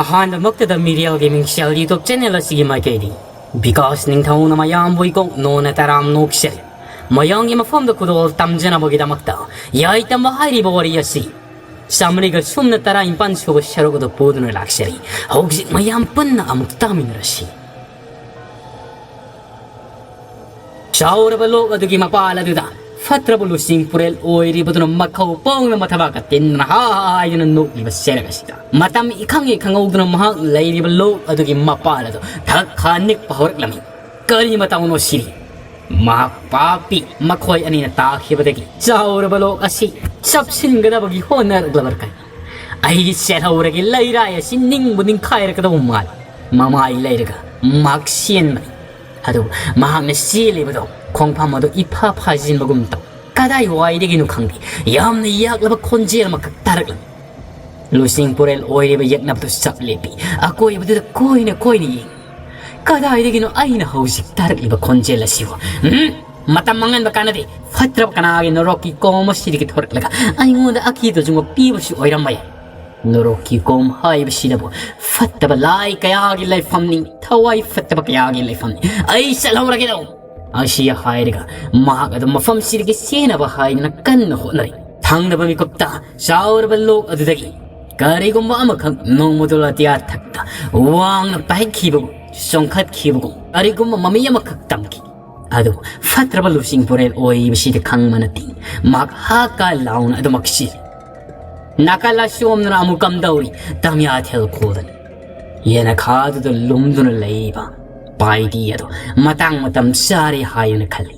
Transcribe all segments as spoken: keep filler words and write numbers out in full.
ꯑꯍꯥꯟꯕꯃꯛꯇꯗ ꯃꯤꯔꯦꯜꯒꯤ ꯃꯤꯡꯁꯦꯜ YouTube channel ꯑꯁꯤꯒꯤ ꯃꯥꯏꯀꯩꯗꯤ ꯕꯤꯀꯥꯁ ꯅꯤꯡꯊꯧꯅ ꯃꯌꯥꯝꯕꯨ ꯏꯀꯣꯛ ꯅꯣꯟꯅ ꯇꯔꯥꯝ ꯅꯣꯛꯆꯔꯤ꯫ ꯃꯌꯥꯝꯒꯤ ꯃꯐꯝꯗ ꯈꯨꯗꯣꯜ ꯇꯝꯖꯅꯕꯒꯤꯗꯃꯛꯇ ꯌꯥꯏ ꯇꯝꯕ ꯍꯥꯏꯔꯤꯕ ꯋꯥꯔꯤ ꯑꯁꯤ ꯆꯥꯃꯔꯤꯒ ꯁꯨꯞꯅ ꯇꯔꯥꯅꯤꯄꯥꯟ ꯁꯨꯕ ꯁꯔꯨꯛ ꯑꯗꯨ ꯄꯨꯗꯨꯅ ꯂꯥꯛꯆꯔꯤ꯫ ꯍꯧꯖꯤꯛ ꯃꯌꯥꯝ ꯄꯨꯟꯅ ꯑꯃꯨꯛ ꯇꯥꯃꯤꯟꯅꯔꯁꯤ꯫ ꯆꯥꯎꯔꯕ ꯂꯣꯛ ꯑꯗꯨꯒꯤ ꯃꯄꯥꯜ ꯑꯗꯨꯗ ꯐꯠꯇ꯭ꯔꯕ ꯂꯨꯆꯤꯡ ꯄꯨꯔꯦꯜ ꯑꯣꯏꯔꯤꯕꯗꯨꯅ ꯃꯈꯧ ꯄꯣꯡꯅ ꯃꯊꯕꯥꯛꯀ ꯇꯤꯟꯗꯨꯅ ꯍꯥꯏꯗꯨꯅ ꯅꯣꯛꯂꯤꯕ ꯁꯦꯔꯛ ꯑꯁꯤꯗ ꯃꯇꯝ ꯏꯈꯪ ꯍꯦꯛ ꯈꯪꯍꯧꯗꯅ ꯃꯍꯥꯛ ꯂꯩꯔꯤꯕ ꯂꯣꯛ ꯑꯗꯨꯒꯤ ꯃꯄꯥꯜ ꯑꯗꯨ ꯊꯛ ꯈꯥ ꯅꯤꯛꯄ ꯍꯧꯔꯛꯂꯝꯃꯤ꯫ ꯀꯔꯤ ꯃꯇꯧꯅꯣ ꯁꯤꯗꯤ? ꯃꯍꯥꯛ ꯄꯥꯞꯄꯤ꯫ ꯃꯈꯣꯏ ꯑꯅꯤꯅ ꯇꯥꯈꯤꯕꯗꯒꯤ ꯆꯥꯎꯔꯕ ꯂꯣꯛ ꯑꯁꯤ ꯆꯞꯁꯤꯟꯒꯗꯕꯒꯤ ꯍꯣꯠꯅꯔꯛꯂꯕ꯭ꯔꯥ ꯀꯩꯅꯣ? ꯑꯩꯒꯤ ꯁꯦꯜꯍꯧꯔꯒꯤ ꯂꯩꯔꯥꯏ ꯑꯁꯤ ꯅꯤꯡꯕꯨ ꯅꯤꯡꯈꯥꯏꯔꯛꯀꯗꯧꯕ ꯃꯥꯜꯂꯤ꯫ ꯃꯃꯥꯏ ꯂꯩꯔꯒ ꯃꯍꯥꯛ ꯆꯦꯟꯕꯅꯤ꯫ ꯑꯗꯨꯕꯨ ꯃꯍꯥꯛꯅ ꯆꯦꯜꯂꯤꯕꯗꯣ ꯈꯣꯡꯐꯝ ꯑꯗꯨ ꯏꯐꯥ ꯐꯥꯖꯤꯟꯕꯒꯨꯝ ꯇꯧ꯫ ꯀꯗꯥꯏꯋꯥꯏꯗꯒꯤꯅꯣ ꯈꯪꯗꯦ, ꯌꯥꯝꯅ ꯌꯥꯛꯂꯕ ꯈꯣꯟꯖꯦꯜ ꯑꯃꯈꯛ ꯇꯥꯔꯛꯂꯝꯃꯤ꯫ ꯂꯨꯆꯤꯡ ꯄꯨꯔꯦꯜ ꯑꯣꯏꯔꯤꯕ ꯌꯦꯛꯅꯕꯗꯨ ꯆꯞ ꯂꯦꯞꯄꯤ꯫ ꯑꯀꯣꯏꯕꯗꯨꯗ ꯀꯣꯏꯅ ꯀꯣꯏꯅ ꯌꯦꯡꯏ꯫ ꯀꯗꯥꯏꯗꯒꯤꯅꯣ ꯑꯩꯅ ꯍꯧꯖꯤꯛ ꯇꯥꯔꯛꯂꯤꯕ ꯈꯣꯟꯖꯦꯜ ꯑꯁꯤꯕꯨ? ꯎꯝ? ꯃꯇꯝ ꯃꯥꯡꯍꯟꯕ ꯀꯥꯟꯅꯗꯦ꯫ ꯐꯠꯇ꯭ꯔꯕ ꯀꯅꯥꯒꯤ ꯅꯣꯔꯣꯛꯀꯤ ꯀꯣꯝ ꯑꯁꯤꯗꯒꯤ ꯊꯣꯔꯛꯂꯒ ꯑꯩꯉꯣꯟꯗ ꯑꯀꯤꯕ ꯆꯨꯝꯕ ꯄꯤꯕꯁꯨ ꯑꯣꯏꯔꯝꯕ ꯌꯥꯏ꯫ ꯅꯣꯔꯣꯛꯀꯤ ꯀꯣꯝ ꯍꯥꯏꯕꯁꯤꯗꯕꯨ ꯐꯠꯇꯕ ꯂꯥꯏ ꯀꯌꯥꯒꯤ ꯂꯩꯐꯝꯅꯤ, ꯊꯋꯥꯏ ꯐꯠꯇꯕ ꯀꯌꯥꯒꯤ ꯂꯩꯐꯝꯅꯤ꯫ ꯑꯩ ꯆꯠꯍꯧꯔꯒꯦꯗꯣ꯫ ꯑꯁꯤ ꯍꯥꯏꯔꯒ ꯃꯍꯥꯛ ꯑꯗꯨ ꯃꯐꯝꯁꯤꯗꯒꯤ ꯆꯦꯟꯅꯕ ꯍꯥꯏꯗꯨꯅ ꯀꯟꯅ ꯍꯣꯠꯅꯔꯤ꯫ ꯊꯪꯅꯕ ꯃꯤꯀꯨꯞꯇ ꯆꯥꯎꯔꯕ ꯂꯣꯛ ꯑꯗꯨꯗꯒꯤ ꯀꯔꯤꯒꯨꯝꯕ ꯑꯃꯈꯛ ꯅꯣꯡꯃꯗꯣꯜ ꯑꯇꯤꯌꯥ ꯊꯛꯇ ꯋꯥꯡꯅ ꯄꯥꯏꯈꯤꯕꯒꯨꯝ, ꯆꯣꯡꯈꯠꯈꯤꯕꯒꯨꯝ ꯀꯔꯤꯒꯨꯝꯕ ꯃꯃꯤ ꯑꯃꯈꯛ ꯇꯝꯈꯤ꯫ ꯑꯗꯨꯕꯨ ꯐꯠꯇ꯭ꯔꯕ ꯂꯨꯆꯤꯡ ꯄꯨꯔꯦꯜ ꯑꯣꯏꯔꯤꯕꯁꯤꯗꯤ ꯈꯪꯕ ꯅꯠꯇꯦ꯫ ꯃꯍꯥꯛ ꯍꯥꯀꯥ ꯂꯥꯎꯅ ꯑꯗꯨꯃꯛ ꯆꯦꯜꯂꯤ꯫ ꯅꯥꯀꯜ ꯑꯁꯣꯝꯗꯅ ꯑꯃꯨꯛ ꯀꯝꯗꯧꯔꯤ? ꯇꯝꯌꯥꯊꯦꯜ ꯈꯣꯜꯗꯅ ꯌꯦꯅꯈꯥꯗꯨꯗ ꯂꯨꯝꯗꯨꯅ ꯂꯩꯕ ꯄꯥꯏꯗꯤ ꯑꯗꯨ ꯃꯇꯥꯡ ꯃꯇꯝ ꯆꯥꯔꯦ ꯍꯥꯏꯅ ꯈꯜꯂꯤ꯫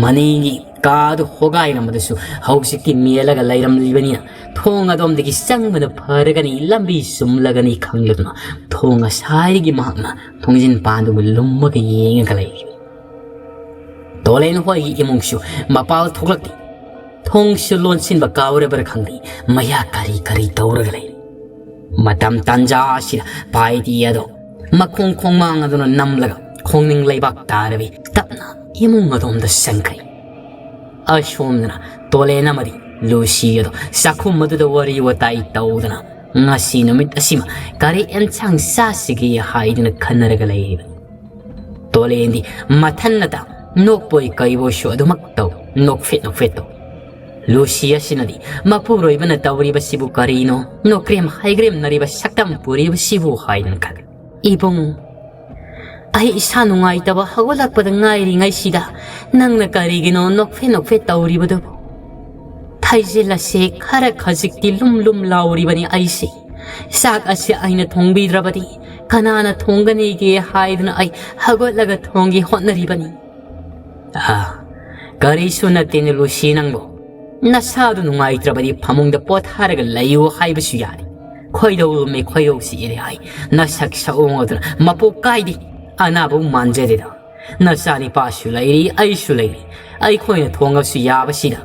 ꯃꯅꯤꯡꯒꯤ ꯀꯥꯗꯨ ꯍꯣꯒꯥꯏꯔꯝꯕꯗꯨꯁꯨ ꯍꯧꯖꯤꯛꯇꯤ ꯃꯦꯜꯂꯒ ꯂꯩꯔꯝꯂꯤꯕꯅꯤꯅ ꯊꯣꯡ ꯑꯗꯣꯝꯗꯒꯤ ꯆꯪꯕꯅ ꯐꯔꯒꯅꯤ, ꯂꯝꯕꯤ ꯆꯨꯝꯂꯒꯅꯤ ꯈꯪꯂꯗꯨꯅ ꯊꯣꯡ ꯑꯁꯥꯏꯗꯒꯤ ꯃꯍꯥꯛꯅ ꯊꯣꯡꯖꯤꯟ ꯄꯥꯟꯗꯨꯕꯨ ꯂꯨꯝꯃꯒ ꯌꯦꯡꯉꯒ ꯂꯩꯔꯤ꯫ ꯇꯣꯂꯦꯟ ꯍꯣꯏꯒꯤ ꯏꯃꯨꯡꯁꯨ ꯃꯄꯥꯜ ꯊꯣꯛꯂꯛꯇꯦ꯫ ꯊꯣꯡꯁꯨ ꯂꯣꯟꯁꯤꯟꯕ ꯀꯥꯎꯔꯕ꯭ꯔꯥ ꯈꯪꯗꯦ, ꯃꯌꯥ ꯀꯔꯤ ꯀꯔꯤ ꯇꯧꯔꯒ ꯂꯩ꯫ ꯃꯇꯝ ꯇꯥꯟꯖꯥ ꯑꯁꯤꯗ ꯄꯥꯏꯗꯤ ꯑꯗꯣ ꯃꯈꯣꯡ ꯈꯣꯡꯃꯥꯡ ꯑꯗꯨꯅ ꯅꯝꯂꯒ ꯈꯣꯡꯅꯤꯡ ꯂꯩꯕꯥꯛ ꯇꯥꯔꯕꯤ ꯇꯞꯅ ꯏꯃꯨꯡ ꯑꯗꯣꯝꯗ ꯆꯪꯈ꯭ꯔꯦ꯫ ꯑꯁꯣꯝꯗꯅ ꯇꯣꯂꯦꯟ ꯑꯃꯗꯤ ꯂꯨꯁꯤ ꯑꯗꯣ ꯆꯥꯛꯈꯨꯝ ꯑꯗꯨꯗ ꯋꯥꯔꯤ ꯋꯥꯇꯥꯏ ꯇꯧꯗꯅ ꯉꯁꯤ ꯅꯨꯃꯤꯠ ꯑꯁꯤꯃ ꯀꯔꯤ ꯑꯦꯟꯁꯥꯡ ꯆꯥꯁꯤꯒꯦ ꯍꯥꯏꯗꯨꯅ ꯈꯟꯅꯔꯒ ꯂꯩꯔꯤꯕꯅꯤ꯫ ꯇꯣꯂꯦꯟꯗꯤ ꯃꯊꯟꯅꯇ ꯅꯣꯛꯄꯣꯏ ꯀꯩꯕꯣꯏꯁꯨ ꯑꯗꯨꯃꯛ ꯇꯧ, ꯅꯣꯛꯐꯦꯠ ꯅꯣꯛꯐꯦꯠ ꯇꯧ꯫ ꯂꯨꯁꯤ ꯑꯁꯤꯅꯗꯤ ꯃꯄꯨꯔꯣꯏꯕꯅ ꯇꯧꯔꯤꯕꯁꯤꯕꯨ ꯀꯔꯤꯅꯣ, ꯅꯣꯀ꯭ꯔꯦꯝ ꯍꯩꯒ꯭ꯔꯦꯝꯅꯔꯤꯕ ꯁꯛꯇꯝ ꯄꯨꯔꯤꯕꯁꯤꯕꯨ ꯍꯥꯏꯗꯨꯅ ꯈꯜꯂꯤ꯫ "ꯏꯕꯨꯡ, ꯑꯩ ꯏꯁꯥ ꯅꯨꯡꯉꯥꯏꯇꯕ ꯍꯧꯒꯠꯂꯛꯄꯗ ꯉꯥꯏꯔꯤꯉꯩꯁꯤꯗ ꯅꯪꯅ ꯀꯔꯤꯒꯤꯅꯣ ꯅꯣꯛꯐꯦꯠ ꯅꯣꯛꯐꯦꯠ ꯇꯧꯔꯤꯕꯗꯨꯕꯨ? ꯊꯥꯏꯖꯤꯜ ꯑꯁꯦ ꯈꯔ ꯈꯖꯤꯛꯇꯤ ꯂꯨꯝ ꯂꯨꯝ ꯂꯥꯎꯔꯤꯕꯅꯤ ꯑꯩꯁꯦ꯫ ꯆꯥꯛ ꯑꯁꯦ ꯑꯩꯅ ꯊꯣꯡꯕꯤꯗ꯭ꯔꯕꯗꯤ ꯀꯅꯥꯅ ꯊꯣꯡꯒꯅꯤꯒꯦ ꯍꯥꯏꯗꯨꯅ ꯑꯩ ꯍꯧꯒꯠꯂꯒ ꯊꯣꯡꯒꯦ ꯍꯣꯠꯅꯔꯤꯕꯅꯤ꯫" "ꯑꯥ, ꯀꯔꯤꯁꯨ ꯅꯠꯇꯦꯅꯦ ꯂꯨꯁꯤ ꯅꯪꯕꯨ꯫ ꯅꯁꯥꯗꯨ ꯅꯨꯡꯉꯥꯏꯇ꯭ꯔꯕꯗꯤ ꯐꯃꯨꯡꯗ ꯄꯣꯊꯥꯔꯒ ꯂꯩꯌꯨ ꯍꯥꯏꯕꯁꯨ ꯌꯥꯔꯦ꯫ ꯈꯣꯏꯗꯧ ꯂꯨꯝꯃꯤ, ꯈꯣꯏꯗꯧ ꯆꯤꯛꯏ ꯍꯥꯏ꯫ ꯅꯁꯛ ꯁꯛꯑꯣꯡ ꯑꯗꯨꯅ ꯃꯄꯣꯛ ꯀꯥꯏꯗꯦ꯫ ꯑꯅꯥꯕꯕꯨ ꯃꯥꯟꯖꯗꯦꯗ꯫ ꯅꯆꯥꯅꯤꯄꯥꯁꯨ ꯂꯩꯔꯤ, ꯑꯩꯁꯨ ꯂꯩꯔꯤ꯫ ꯑꯩꯈꯣꯏꯅ ꯊꯣꯡꯉꯁꯨ ꯌꯥꯕꯁꯤꯗ꯫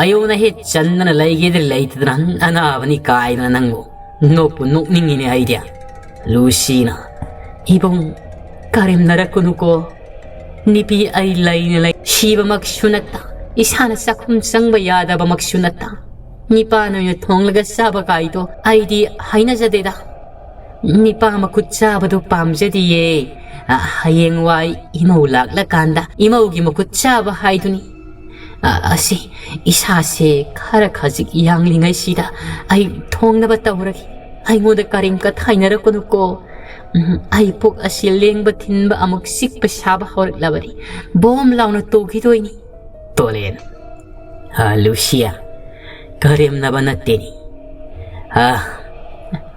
ꯑꯌꯧꯅ ꯍꯦꯛ ꯆꯟꯗꯅ ꯂꯩꯒꯦꯗ ꯂꯩꯇꯗꯅ ꯑꯅꯥꯕꯅꯤ ꯀꯥꯏꯗꯅ ꯅꯪꯕꯨ ꯅꯣꯛꯄꯨ ꯅꯣꯛꯅꯤꯡꯉꯤꯅꯦ ꯑꯩꯗꯤ꯫" ꯂꯨꯁꯤꯅ, "ꯏꯕꯨꯡ, ꯀꯔꯦꯝꯅꯔꯛꯀꯅꯨꯀꯣ꯫ ꯅꯨꯄꯤ ꯑꯩ ꯂꯩꯅ ꯂꯩ ꯁꯤꯕꯃꯛꯁꯨ ꯅꯠꯇ, ꯏꯁꯥꯅ ꯆꯥꯛꯈꯨꯝ ꯆꯪꯕ ꯌꯥꯗꯕꯃꯛꯁꯨ ꯅꯠꯇ꯫ ꯅꯤꯄꯥꯅ ꯑꯣꯏꯅ ꯊꯣꯡꯂꯒ ꯆꯥꯕ ꯀꯥꯏꯗꯣ ꯑꯩꯗꯤ ꯍꯩꯅꯖꯗꯦꯗ꯫ ꯅꯤꯄꯥ ꯃꯈꯨꯠ ꯆꯥꯕꯗꯣ ꯄꯥꯝꯖꯗꯤꯌꯦ꯫ ꯑ, ꯍꯌꯦꯡꯋꯥꯏ ꯏꯃꯧ ꯂꯥꯛꯂꯀꯥꯟꯗ ꯏꯃꯧꯒꯤ ꯃꯈꯨꯠ ꯆꯥꯕ ꯍꯥꯏꯗꯨꯅꯤ꯫ ꯑ, ꯑꯁꯤ ꯏꯁꯥꯁꯦ ꯈꯔ ꯈꯖꯤꯛ ꯌꯥꯡꯂꯤꯉꯩꯁꯤꯗ ꯑꯩ ꯊꯣꯡꯅꯕ ꯇꯧꯔꯒꯦ꯫ ꯑꯩꯉꯣꯟꯗ ꯀꯔꯤꯝ ꯀꯊꯥꯏꯅꯔꯛꯀꯅꯨꯀꯣ꯫ ꯎꯝ, ꯑꯩ ꯄꯨꯛ ꯑꯁꯤ ꯂꯦꯡꯕ ꯊꯤꯟꯕ ꯑꯃꯨꯛ ꯆꯤꯛꯄ ꯁꯥꯕ ꯍꯧꯔꯛꯂꯕꯗꯤ ꯕꯣꯝ ꯂꯥꯎꯅ ꯇꯨꯈꯤꯗꯣꯏꯅꯤ꯫" ꯇꯣꯂꯦꯟ, "ꯑ, ꯂꯨꯁꯤꯌꯥ, ꯀꯔꯦꯝꯅꯕ ꯅꯠꯇꯦꯅꯤ꯫ ꯑ,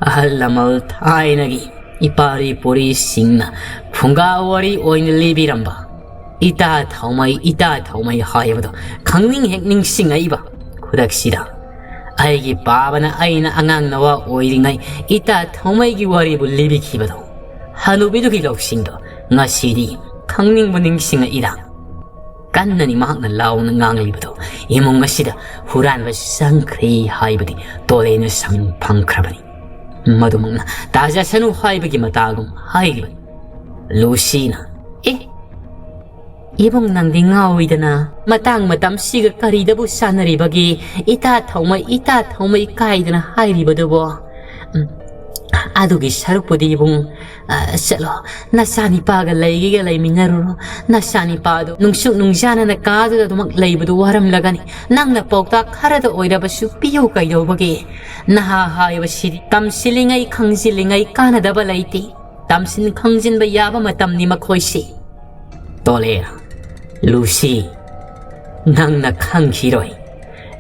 ꯑꯍꯜ ꯂꯃꯟ ꯊꯥꯏꯅꯒꯤ ꯏꯄꯥ ꯏꯄꯨꯔꯤꯁꯤꯡꯅ ꯐꯨꯡꯒꯥ ꯋꯥꯔꯤ ꯑꯣꯏꯅ ꯂꯤꯕꯤꯔꯝꯕ ꯏꯇꯥ ꯊꯥꯎꯃꯩ, ꯏꯇꯥ ꯊꯥꯎꯃꯩ ꯍꯥꯏꯕꯗꯣ ꯈꯪꯅꯤꯡ ꯍꯦꯛ ꯅꯤꯡꯁꯤꯡꯉꯛꯏꯕ ꯈꯨꯗꯛꯁꯤꯗ꯫ ꯑꯩꯒꯤ ꯄꯥꯕꯅ ꯑꯩꯅ ꯑꯉꯥꯡ ꯅꯋꯥ ꯑꯣꯏꯔꯤꯉꯩ ꯏꯇꯥ ꯊꯥꯎꯃꯩꯒꯤ ꯋꯥꯔꯤꯕꯨ ꯂꯤꯕꯤꯈꯤꯕꯗꯣ, ꯍꯅꯨꯕꯤꯗꯨꯒꯤ ꯂꯧꯁꯤꯡꯗꯣ ꯉꯁꯤꯗꯤ ꯈꯪꯅꯤꯡꯕ ꯅꯤꯡꯁꯤꯡꯉꯛꯏꯗ꯫" ꯀꯟꯅꯅꯤ ꯃꯍꯥꯛꯅ ꯂꯥꯎꯅ ꯉꯥꯡꯂꯤꯕꯗꯣ꯫ ꯏꯃꯨꯡ ꯑꯁꯤꯗ ꯍꯨꯔꯥꯟꯕ ꯆꯪꯈ꯭ꯔꯦ ꯍꯥꯏꯕꯗꯤ ꯇꯣꯂꯦꯟꯅ ꯁꯃꯤꯟ ꯐꯪꯈ꯭ꯔꯕꯅꯤ꯫ ꯃꯗꯨꯃꯛꯅ ꯇꯥꯖꯁꯅꯨ ꯍꯥꯏꯕꯒꯤ ꯃꯇꯥꯒꯨꯝ ꯍꯥꯏꯔꯤꯕꯅꯤ꯫ ꯂꯨꯁꯤꯅ, "ꯑꯦ, ꯏꯕꯨꯡ ꯅꯪꯗꯤ ꯉꯥꯎꯏꯗꯅ, ꯃꯇꯥꯡ ꯃꯇꯝꯁꯤꯒ ꯀꯔꯤꯗꯕꯨ ꯆꯥꯟꯅꯔꯤꯕꯒꯦ? ꯏꯇꯥ ꯊꯧꯃꯩ, ꯏꯇꯥ ꯊꯧꯃꯩ ꯀꯥꯏꯗꯅ ꯍꯥꯏꯔꯤꯕꯗꯨꯕꯣ?" ꯑꯗꯨꯒꯤ ꯁꯔꯨꯛꯄꯨꯗꯤ ꯏꯕꯨꯡ, ꯑ, ꯆꯠꯂꯣ, ꯅꯆꯥꯅꯤꯄꯥꯒ ꯂꯩꯒꯦꯒ ꯂꯩꯃꯤꯟꯅꯔꯨꯔꯣ꯫ ꯅꯆꯥꯅꯤꯄꯥꯗꯣ ꯅꯨꯡꯁꯨꯛ ꯅꯨꯡꯖꯥꯅꯅ ꯀꯥꯗꯨꯗ ꯑꯗꯨꯃꯛ ꯂꯩꯕꯗꯨ ꯋꯥꯔꯝꯂꯒꯅꯤ꯫ ꯅꯪꯅ ꯄꯥꯎꯇꯥꯛ ꯈꯔꯗ ꯑꯣꯏꯔꯕꯁꯨ ꯄꯤꯌꯨ ꯀꯩꯗꯧꯕꯒꯦ? ꯅꯍꯥ ꯍꯥꯏꯕꯁꯤꯗꯤ ꯇꯝꯁꯤꯜꯂꯤꯉꯩ ꯈꯪꯖꯤꯜꯂꯤꯉꯩ ꯀꯥꯟꯅꯗꯕ ꯂꯩꯇꯦ꯫ ꯇꯝꯁꯤꯟ ꯈꯪꯖꯤꯟꯕ ꯌꯥꯕ ꯃꯇꯝꯅꯤ ꯃꯈꯣꯏꯁꯤ꯫ ꯇꯣꯂꯦꯔ, ꯂꯨꯁꯤ, ꯅꯪꯅ ꯈꯪꯈꯤꯔꯣꯏ꯫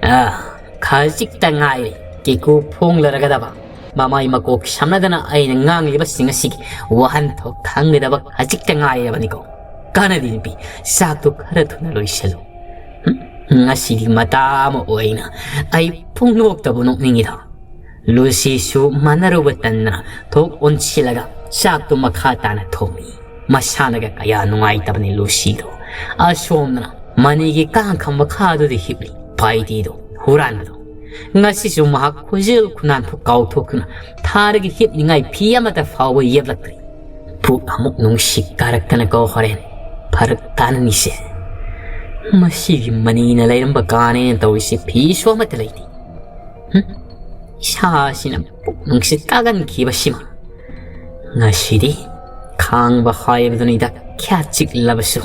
ꯑ, ꯈꯖꯤꯛꯇ ꯉꯥꯏꯔꯦ ꯀꯤꯀꯨ ꯐꯣꯡꯂꯔꯒꯗꯕ꯫ ꯃꯃꯥꯏ ꯃꯀꯣꯛ ꯁꯝꯅꯗꯅ ꯑꯩꯅ ꯉꯥꯡꯂꯤꯕꯁꯤꯡ ꯑꯁꯤꯒꯤ ꯋꯥꯍꯟꯊꯣꯛ ꯈꯪꯒꯗꯕ ꯈꯖꯤꯛꯇ ꯉꯥꯏꯔꯕꯅꯤꯀꯣ꯫ ꯀꯥꯟꯅꯗꯦ ꯅꯨꯄꯤ, ꯆꯥꯛꯇꯨ ꯈꯔ ꯊꯨꯅ ꯂꯣꯏꯁꯤꯜꯂꯨ꯫ ꯍꯨꯝ, ꯉꯁꯤꯗꯤ ꯃꯇꯥ ꯑꯃ ꯑꯣꯏꯅ ꯑꯩ ꯄꯨꯡꯅꯣꯛꯇꯕꯨ ꯅꯣꯛꯅꯤꯡꯉꯤꯗ꯫ ꯂꯨꯁꯤꯁꯨ ꯃꯥꯟꯅꯔꯨꯕ ꯇꯟꯗꯅ ꯊꯣꯛ ꯑꯣꯟꯁꯤꯜꯂꯒ ꯆꯥꯛꯇꯨ ꯃꯈꯥ ꯇꯥꯅ ꯊꯣꯡꯏ꯫ ꯃꯁꯥꯅꯒ ꯀꯌꯥ ꯅꯨꯡꯉꯥꯏꯇꯕꯅꯤ ꯂꯨꯁꯤꯗꯣ꯫ ꯑꯁꯣꯝꯗꯅ ꯃꯅꯤꯒꯤ ꯀꯥꯡꯈ ꯃꯈꯥꯗꯨꯗ ꯍꯤꯞꯂꯤ ꯄꯥꯏꯇꯤꯗꯣ ꯍꯨꯔꯥꯟꯕꯗꯣ꯫ ꯉꯁꯤꯁꯨ ꯃꯍꯥꯛ ꯈꯨꯖꯤꯜ ꯈꯨꯅꯥꯟꯐꯥꯎ ꯀꯥꯎꯊꯣꯛꯇꯨꯅ ꯊꯥꯔꯒ ꯍꯤꯞꯅꯤꯡꯉꯥꯏ ꯐꯤ ꯑꯃꯠꯇ ꯐꯥꯎꯕ ꯌꯦꯞꯂꯛꯇ꯭ꯔꯤ꯫ ꯄꯨꯛ ꯑꯃꯨꯛ ꯅꯨꯡꯁꯤꯠ ꯀꯥꯔꯛꯇꯅꯀꯣ ꯍꯣꯔꯦꯟ ꯐꯔꯛ ꯇꯥꯅꯅꯤꯁꯦ꯫ ꯃꯁꯤꯒꯤ ꯃꯅꯤꯅ ꯂꯩꯔꯝꯕ ꯀꯥꯅꯦꯅ ꯇꯧꯔꯤꯁꯦ ꯐꯤꯁꯨ ꯑꯃꯠꯇ ꯂꯩꯇꯦ꯫ ꯍꯨꯝ? ꯏꯁꯥꯁꯤꯅ ꯄꯨꯛ ꯅꯨꯡꯁꯤꯠ ꯀꯥꯒꯟꯈꯤꯕꯁꯤꯃ꯫ ꯉꯁꯤꯗꯤ ꯈꯥꯡꯕ ꯍꯥꯏꯕꯗꯨꯅꯤꯗ ꯈ꯭ꯌꯥ ꯆꯤꯛꯂꯕꯁꯨ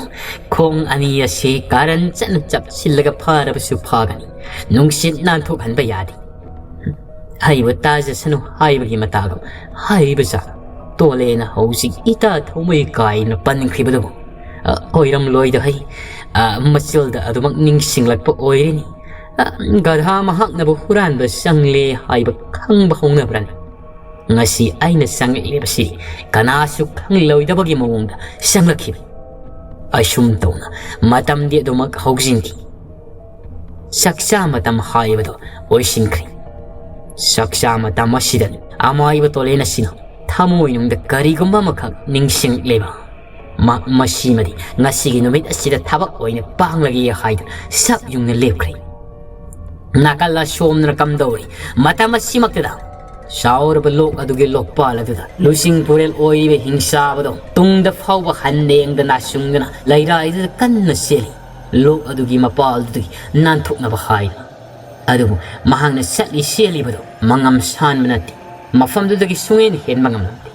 ꯈꯣꯡ ꯑꯅꯤ ꯑꯁꯤ ꯀꯥꯔꯟ ꯆꯠꯅ ꯆꯞꯁꯤꯜꯂꯒ ꯐꯥꯔꯕꯁꯨ ꯐꯥꯒꯅꯤ꯫ ꯅꯨꯡꯁꯤꯠ ꯅꯥꯟꯊꯣꯛꯍꯟꯕ ꯌꯥꯗꯦ꯫ ꯍꯩꯕ ꯇꯥꯖꯁꯅꯨ ꯍꯥꯏꯕꯒꯤ ꯃꯇꯥꯒꯨꯝ ꯍꯥꯏꯔꯤꯕ ꯖꯥꯠ꯫ ꯇꯣꯂꯦꯅ ꯍꯧꯖꯤꯛ ꯏꯇꯥ ꯊꯧꯃꯩ ꯀꯥꯏꯅ ꯄꯟꯈ꯭ꯔꯤꯕꯗꯨꯕꯨ, ꯑ, ꯑꯣꯏꯔꯝꯂꯣꯏꯗ ꯍꯩ, ꯑ, ꯃꯆꯤꯜꯗ ꯑꯗꯨꯃꯛ ꯅꯤꯡꯁꯤꯡꯂꯛꯄ ꯑꯣꯏꯔꯤꯅꯤ꯫ ꯑ, ꯒꯙꯥ ꯃꯍꯥꯛꯅꯕꯨ ꯍꯨꯔꯥꯟꯕ ꯆꯪꯂꯦ ꯍꯥꯏꯕ ꯈꯪꯕ ꯍꯧꯅꯕ꯭ꯔꯅꯤ? ꯉꯁꯤ ꯑꯩꯅ ꯆꯪꯂꯛꯂꯤꯕꯁꯤ ꯀꯅꯥꯁꯨ ꯈꯪꯂꯣꯏꯗꯕꯒꯤ ꯃꯑꯣꯡꯗ ꯆꯪꯂꯛꯈꯤꯕꯅꯤ꯫ ꯑꯁꯨꯝ ꯇꯧꯅ ꯃꯇꯝꯗꯤ ꯑꯗꯨꯃꯛ ꯍꯧꯖꯤꯟꯈꯤ꯫ ꯆꯥꯛꯆꯥ ꯃꯇꯝ ꯍꯥꯏꯕꯗꯨ ꯑꯣꯏꯁꯤꯟꯈ꯭ꯔꯦ꯫ ꯆꯥꯛꯆꯥ ꯃꯇꯝ ꯑꯁꯤꯗ ꯑꯃꯥꯏꯕ ꯇꯣꯂꯦꯟ ꯑꯁꯤꯅ ꯊꯃꯣꯏꯅꯨꯡꯗ ꯀꯔꯤꯒꯨꯝꯕ ꯑꯃꯈꯛ ꯅꯤꯡꯁꯤꯡꯂꯦꯕ꯫ ꯃ-, ꯃꯁꯤꯃꯗꯤ ꯉꯁꯤꯒꯤ ꯅꯨꯃꯤꯠ ꯑꯁꯤꯗ ꯊꯕꯛ ꯑꯣꯏꯅ ꯄꯥꯡꯂꯒꯦ ꯍꯥꯏꯗꯨꯅ ꯁꯞ ꯌꯨꯡꯅ ꯂꯦꯞꯈ꯭ꯔꯦ꯫ ꯅꯥꯀꯜ ꯑꯁꯣꯝꯗꯅ ꯀꯝꯗꯧꯔꯤ? ꯃꯇꯝ ꯑꯁꯤꯃꯛꯇꯗ ꯆꯥꯎꯔꯕ ꯂꯣꯛ ꯑꯗꯨꯒꯤ ꯂꯣꯛꯄꯥꯜ ꯑꯗꯨꯗ ꯂꯨꯆꯤꯡ ꯄꯨꯔꯦꯜ ꯑꯣꯏꯔꯤꯕ ꯍꯤꯡꯆꯥꯕꯗꯣ ꯇꯨꯡꯗ ꯐꯥꯎꯕ ꯍꯟꯅ ꯌꯦꯡꯗ ꯅꯥꯆꯨꯡꯗꯅ ꯂꯩꯔꯥꯏꯗꯨꯗ ꯀꯟꯅ ꯆꯦꯜꯂꯤ꯫ ꯂꯣꯛ ꯑꯗꯨꯒꯤ ꯃꯄꯥꯜꯗꯨꯗꯒꯤ ꯅꯥꯟꯊꯣꯛꯅꯕ ꯍꯥꯏꯅ꯫ ꯑꯗꯨꯕꯨ ꯃꯍꯥꯛꯅ ꯆꯠꯂꯤ ꯆꯦꯜꯂꯤꯕꯗꯨ ꯃꯉꯝ ꯁꯥꯟꯕ ꯅꯠꯇꯦ꯫ ꯃꯐꯝꯗꯨꯗꯒꯤ ꯁꯨꯡꯍꯦꯟ ꯍꯦꯟꯕ ꯉꯝꯂꯝꯗꯦ꯫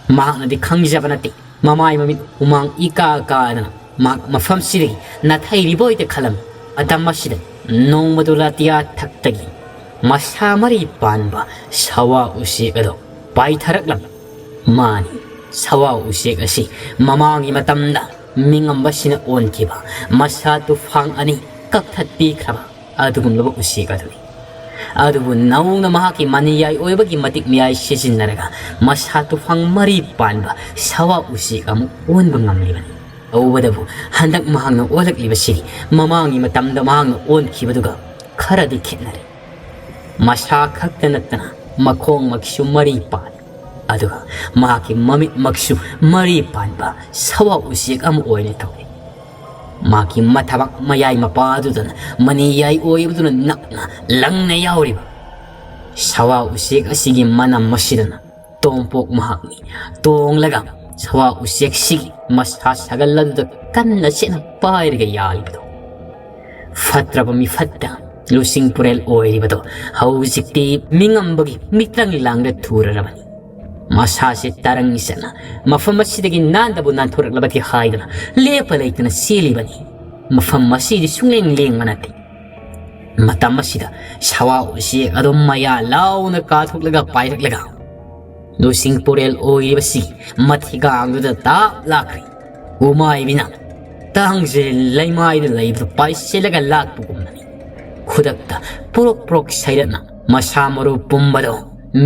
ꯃꯍꯥꯛꯅꯗꯤ ꯈꯪꯖꯕ ꯅꯠꯇꯦ꯫ ꯃꯃꯥꯏ ꯃꯃꯤꯠ ꯍꯨꯃꯥꯡ ꯏꯀꯥ ꯀꯥꯗꯅ ꯃꯍꯥꯛ ꯃꯐꯝꯁꯤꯗꯒꯤ ꯅꯥꯊꯩꯔꯤꯕꯣꯏꯗ ꯈꯜꯂꯝꯃꯤ꯫ ꯃꯇꯝ ꯑꯁꯤꯗ ꯅꯣꯡꯃꯗꯨ ꯂꯥꯇꯤꯌꯥ ꯊꯛꯇꯒꯤ ꯃꯁꯥ ꯃꯔꯤ ꯄꯥꯟꯕ ꯁꯋꯥ ꯎꯆꯦꯛ ꯑꯗꯨ ꯄꯥꯏꯊꯔꯛꯂꯝꯃꯤ꯫ ꯃꯥꯅꯤ, ꯁꯋꯥ ꯎꯆꯦꯛ ꯑꯁꯤ ꯃꯃꯥꯡꯒꯤ ꯃꯇꯝꯗ ꯃꯤꯉꯝꯕꯁꯤꯅ ꯑꯣꯟꯈꯤꯕ ꯃꯁꯥ ꯇꯨꯐꯥꯡ ꯑꯅꯤ ꯀꯛꯊꯠꯄꯤꯈ꯭ꯔꯕ ꯑꯗꯨꯒꯨꯝꯂꯕ ꯎꯆꯦꯛ ꯑꯗꯨꯅꯤ꯫ ꯑꯗꯨꯕꯨ ꯅꯧꯅ ꯃꯍꯥꯛꯀꯤ ꯃꯅꯤꯌꯥꯏ ꯑꯣꯏꯕꯒꯤ ꯃꯇꯤꯛ ꯃꯌꯥꯏ ꯁꯤꯖꯤꯟꯅꯔꯒ ꯃꯁꯥ ꯇꯨꯐꯥꯡ ꯃꯔꯤ ꯄꯥꯟꯕ ꯁꯋꯥ ꯎꯆꯦꯛ ꯑꯃ ꯑꯣꯟꯕ ꯉꯝꯂꯤꯕꯅꯤ꯫ ꯇꯧꯕꯗꯕꯨ ꯍꯟꯗꯛ ꯃꯍꯥꯛꯅ ꯑꯣꯜꯂꯛꯂꯤꯕꯁꯤꯗꯤ ꯃꯃꯥꯡꯒꯤ ꯃꯇꯝꯗ ꯃꯍꯥꯛꯅ ꯑꯣꯟꯈꯤꯕꯗꯨꯒ ꯈꯔꯗꯤ ꯈꯦꯠꯅꯔꯦ꯫ ꯃꯁꯥ ꯈꯛꯇ ꯅꯠꯇꯅ ꯃꯈꯣꯡꯃꯛꯁꯨ ꯃꯔꯤ ꯄꯥꯜꯂꯤ꯫ ꯑꯗꯨꯒ ꯃꯍꯥꯛꯀꯤ ꯃꯃꯤꯠꯃꯛꯁꯨ ꯃꯔꯤ ꯄꯥꯟꯕ ꯁꯋꯥ ꯎꯆꯦꯛ ꯑꯃ ꯑꯣꯏꯅ ꯊꯣꯛꯂꯤ꯫ ꯃꯍꯥꯛꯀꯤ ꯃꯊꯕꯥꯛ ꯃꯌꯥꯏ ꯃꯄꯥꯗꯨꯗꯅ ꯃꯅꯤꯌꯥꯏ ꯑꯣꯏꯕꯗꯨꯅ ꯅꯛꯅ ꯂꯪꯅ ꯌꯥꯎꯔꯤꯕ ꯁꯋꯥ ꯎꯆꯦꯛ ꯑꯁꯤꯒꯤ ꯃꯅꯝ ꯑꯁꯤꯗꯅ ꯇꯣꯝꯄꯣꯛ ꯃꯍꯥꯛꯅꯤ ꯇꯣꯡꯂꯒ ꯁꯋꯥ ꯎꯆꯦꯛꯁꯤꯒꯤ ꯃꯁꯥ ꯁꯥꯒꯜ ꯑꯗꯨꯗ ꯀꯟꯅ ꯆꯦꯠꯅ ꯄꯥꯏꯔꯒ ꯌꯥꯜꯂꯤꯕꯗꯣ꯫ ꯐꯠꯇ꯭ꯔꯕ ꯃꯤꯐꯠꯇ ꯂꯨꯁꯤꯡ ꯄꯨꯔꯦꯜ ꯑꯣꯏꯔꯤꯕꯗꯣ ꯍꯧꯖꯤꯛꯇꯤ ꯃꯤꯉꯝꯕꯒꯤ ꯃꯤꯇ꯭ꯔꯪ ꯂꯥꯡꯗ ꯊꯨꯔꯔꯕꯅꯤ꯫ ꯃꯁꯥꯁꯦ ꯇꯔꯪ ꯆꯠꯅ ꯃꯐꯝ ꯑꯁꯤꯗꯒꯤ ꯅꯥꯟꯗꯕꯨ ꯅꯥꯟꯊꯣꯔꯛꯂꯕꯗꯤ ꯍꯥꯏꯗꯨꯅ ꯂꯦꯞꯄ ꯂꯩꯇꯅ ꯆꯦꯜꯂꯤꯕꯅꯤ꯫ ꯃꯐꯝ ꯑꯁꯤꯗꯤ ꯁꯨꯡꯂꯦꯡ ꯂꯦꯡꯕ ꯅꯠꯇꯦ꯫ ꯃꯇꯝ ꯑꯁꯤꯗ ꯁꯋꯥ ꯎꯆꯦꯛ ꯑꯗꯨ ꯃꯌꯥ ꯂꯥꯎꯅ ꯀꯥꯊꯣꯛꯂꯒ ꯄꯥꯏꯔꯛꯂꯒ ꯂꯨꯁꯤꯡ ꯄꯨꯔꯦꯜ ꯑꯣꯏꯔꯤꯕꯁꯤ ꯃꯊꯤꯒꯥꯡꯗꯨꯗ ꯇꯥꯞ ꯂꯥꯛꯈ꯭ꯔꯦ꯫ ꯎꯃꯥꯏꯕꯤꯅ ꯇꯥꯡꯖꯦ ꯂꯩꯃꯥꯏꯗ ꯂꯩꯕꯗꯨ ꯄꯥꯏꯁꯤꯜꯂꯒ ꯂꯥꯛꯄꯒꯨꯝꯕꯅꯤ꯫ ꯈꯨꯗꯛꯇ ꯄꯨꯔꯣꯛ ꯄꯨꯔꯣꯛ ꯁꯥꯏꯗꯠꯅ ꯃꯁꯥ ꯃꯔꯨ ꯄꯨꯝꯕꯗꯣ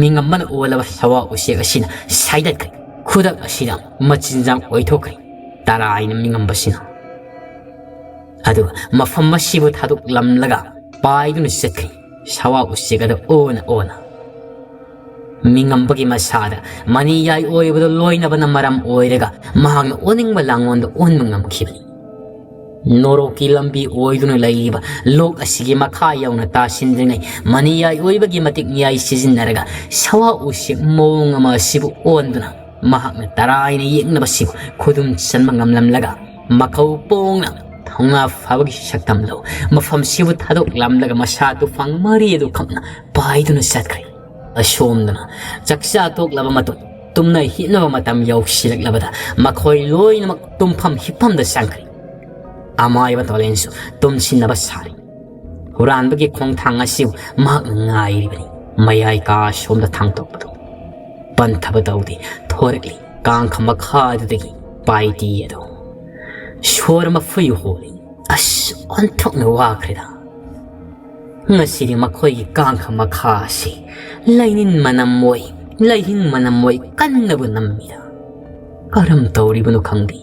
ꯃꯤꯉꯝꯕꯅ ꯑꯣꯜꯂꯕ ꯁꯋꯥ ꯎꯆꯦꯛ ꯑꯁꯤꯅ ꯁꯥꯏꯗꯠꯈ꯭ꯔꯦ꯫ ꯈꯨꯗꯛ ꯑꯁꯤꯗ ꯃꯆꯤꯟꯖꯥꯛ ꯑꯣꯏꯊꯣꯛꯈ꯭ꯔꯦ꯫ ꯇꯔꯥꯏꯅ ꯃꯤꯉꯝꯕꯁꯤꯅ ꯑꯗꯨꯒ ꯃꯐꯝ ꯑꯁꯤꯕꯨ ꯊꯥꯗꯣꯛꯂꯝꯂꯒ ꯄꯥꯏꯗꯨꯅ ꯆꯠꯈ꯭ꯔꯦ꯫ ꯁꯋꯥ ꯎꯆꯦꯛ ꯑꯗꯨ ꯑꯣꯅ ꯑꯣꯅ ꯃꯤꯉꯝꯕꯒꯤ ꯃꯁꯥꯗ ꯃꯅꯤꯌꯥꯏ ꯑꯣꯏꯕꯗꯨ ꯂꯣꯏꯅꯕꯅ ꯃꯔꯝ ꯑꯣꯏꯔꯒ ꯃꯍꯥꯛꯅ ꯑꯣꯅꯤꯡꯕ ꯂꯥꯡꯑꯣꯟꯗ ꯑꯣꯟꯕ ꯉꯝꯈꯤꯕꯅꯤ꯫ ꯅꯣꯔꯣꯛꯀꯤ ꯂꯝꯕꯤ ꯑꯣꯏꯗꯨꯅ ꯂꯩꯔꯤꯕ ꯂꯣꯛ ꯑꯁꯤꯒꯤ ꯃꯈꯥ ꯌꯧꯅ ꯇꯥꯁꯤꯟꯗ꯭ꯔꯤꯉꯩ ꯃꯅꯤꯌꯥꯏ ꯑꯣꯏꯕꯒꯤ ꯃꯇꯤꯛ ꯃꯌꯥꯏ ꯁꯤꯖꯤꯟꯅꯔꯒ ꯁꯋꯥ ꯎꯆꯦꯛ ꯃꯑꯣꯡ ꯑꯃ ꯑꯁꯤꯕꯨ ꯑꯣꯟꯗꯨꯅ ꯃꯍꯥꯛꯅ ꯇꯔꯥꯏꯅ ꯌꯦꯛꯅꯕꯁꯤꯕꯨ ꯈꯨꯗꯨꯝ ꯆꯟꯕ ꯉꯝꯂꯝꯂꯒ ꯃꯀꯧ ꯄꯣꯡꯅ ꯊꯧꯅꯥ ꯐꯕꯒꯤ ꯁꯛꯇꯝꯗꯨ ꯃꯐꯝꯁꯤꯕꯨ ꯊꯥꯗꯣꯛꯂꯝꯂꯒ ꯃꯁꯥ ꯇꯨꯐꯥꯡ ꯃꯔꯤ ꯑꯗꯨ ꯈꯛꯅ ꯄꯥꯏꯗꯨꯅ ꯆꯠꯈ꯭ꯔꯦ꯫ ꯑꯁꯣꯝꯗꯅ ꯆꯥꯛꯆꯥ ꯇꯣꯛꯂꯕ ꯃꯇꯨꯡ ꯇꯨꯝꯅ ꯍꯤꯞꯅꯕ ꯃꯇꯝ ꯌꯧꯁꯤꯜꯂꯛꯂꯕꯗ ꯃꯈꯣꯏ ꯂꯣꯏꯅꯃꯛ ꯇꯨꯝꯐꯝ ꯍꯤꯞꯐꯝꯗ ꯆꯪꯈ꯭ꯔꯦ꯫ ꯑꯃꯥꯏꯕ ꯇꯣꯂꯦꯟꯁꯨ ꯇꯨꯝꯁꯤꯟꯅꯕ ꯁꯥꯔꯤ꯫ ꯍꯨꯔꯥꯟꯕꯒꯤ ꯈꯣꯡꯊꯥꯡ ꯑꯁꯤꯕꯨ ꯃꯍꯥꯛꯅ ꯉꯥꯏꯔꯤꯕꯅꯤ꯫ ꯃꯌꯥꯏ ꯀꯥ ꯑꯁꯣꯝꯗ ꯊꯥꯡꯗꯣꯛꯄꯗꯨ ꯄꯟꯊꯕ ꯇꯧꯗꯦ꯫ ꯊꯣꯔꯛꯂꯤ꯫ ꯀꯥꯡꯈ ꯃꯈꯥꯗꯨꯗꯒꯤ ꯄꯥꯏꯇꯤ ꯑꯗꯨ ꯁꯣꯔ ꯑꯃ ꯐꯨꯏ ꯍꯣꯜꯂꯤ꯫ ꯑꯁ, ꯑꯣꯟꯊꯣꯛꯅ ꯋꯥꯈ꯭ꯔꯦꯗ꯫ ꯉꯁꯤꯗꯤ ꯃꯈꯣꯏꯒꯤ ꯀꯥꯡꯈ ꯃꯈꯥ ꯑꯁꯤ ꯂꯩꯅꯤꯟ ꯃꯅꯝ ꯑꯣꯏ, ꯂꯩꯍꯤꯡ ꯃꯅꯝ ꯑꯣꯏ ꯀꯟꯅꯕꯨ ꯅꯝꯃꯤꯗ꯫ ꯀꯔꯝ ꯇꯧꯔꯤꯕꯅꯣ ꯈꯪꯗꯦ꯫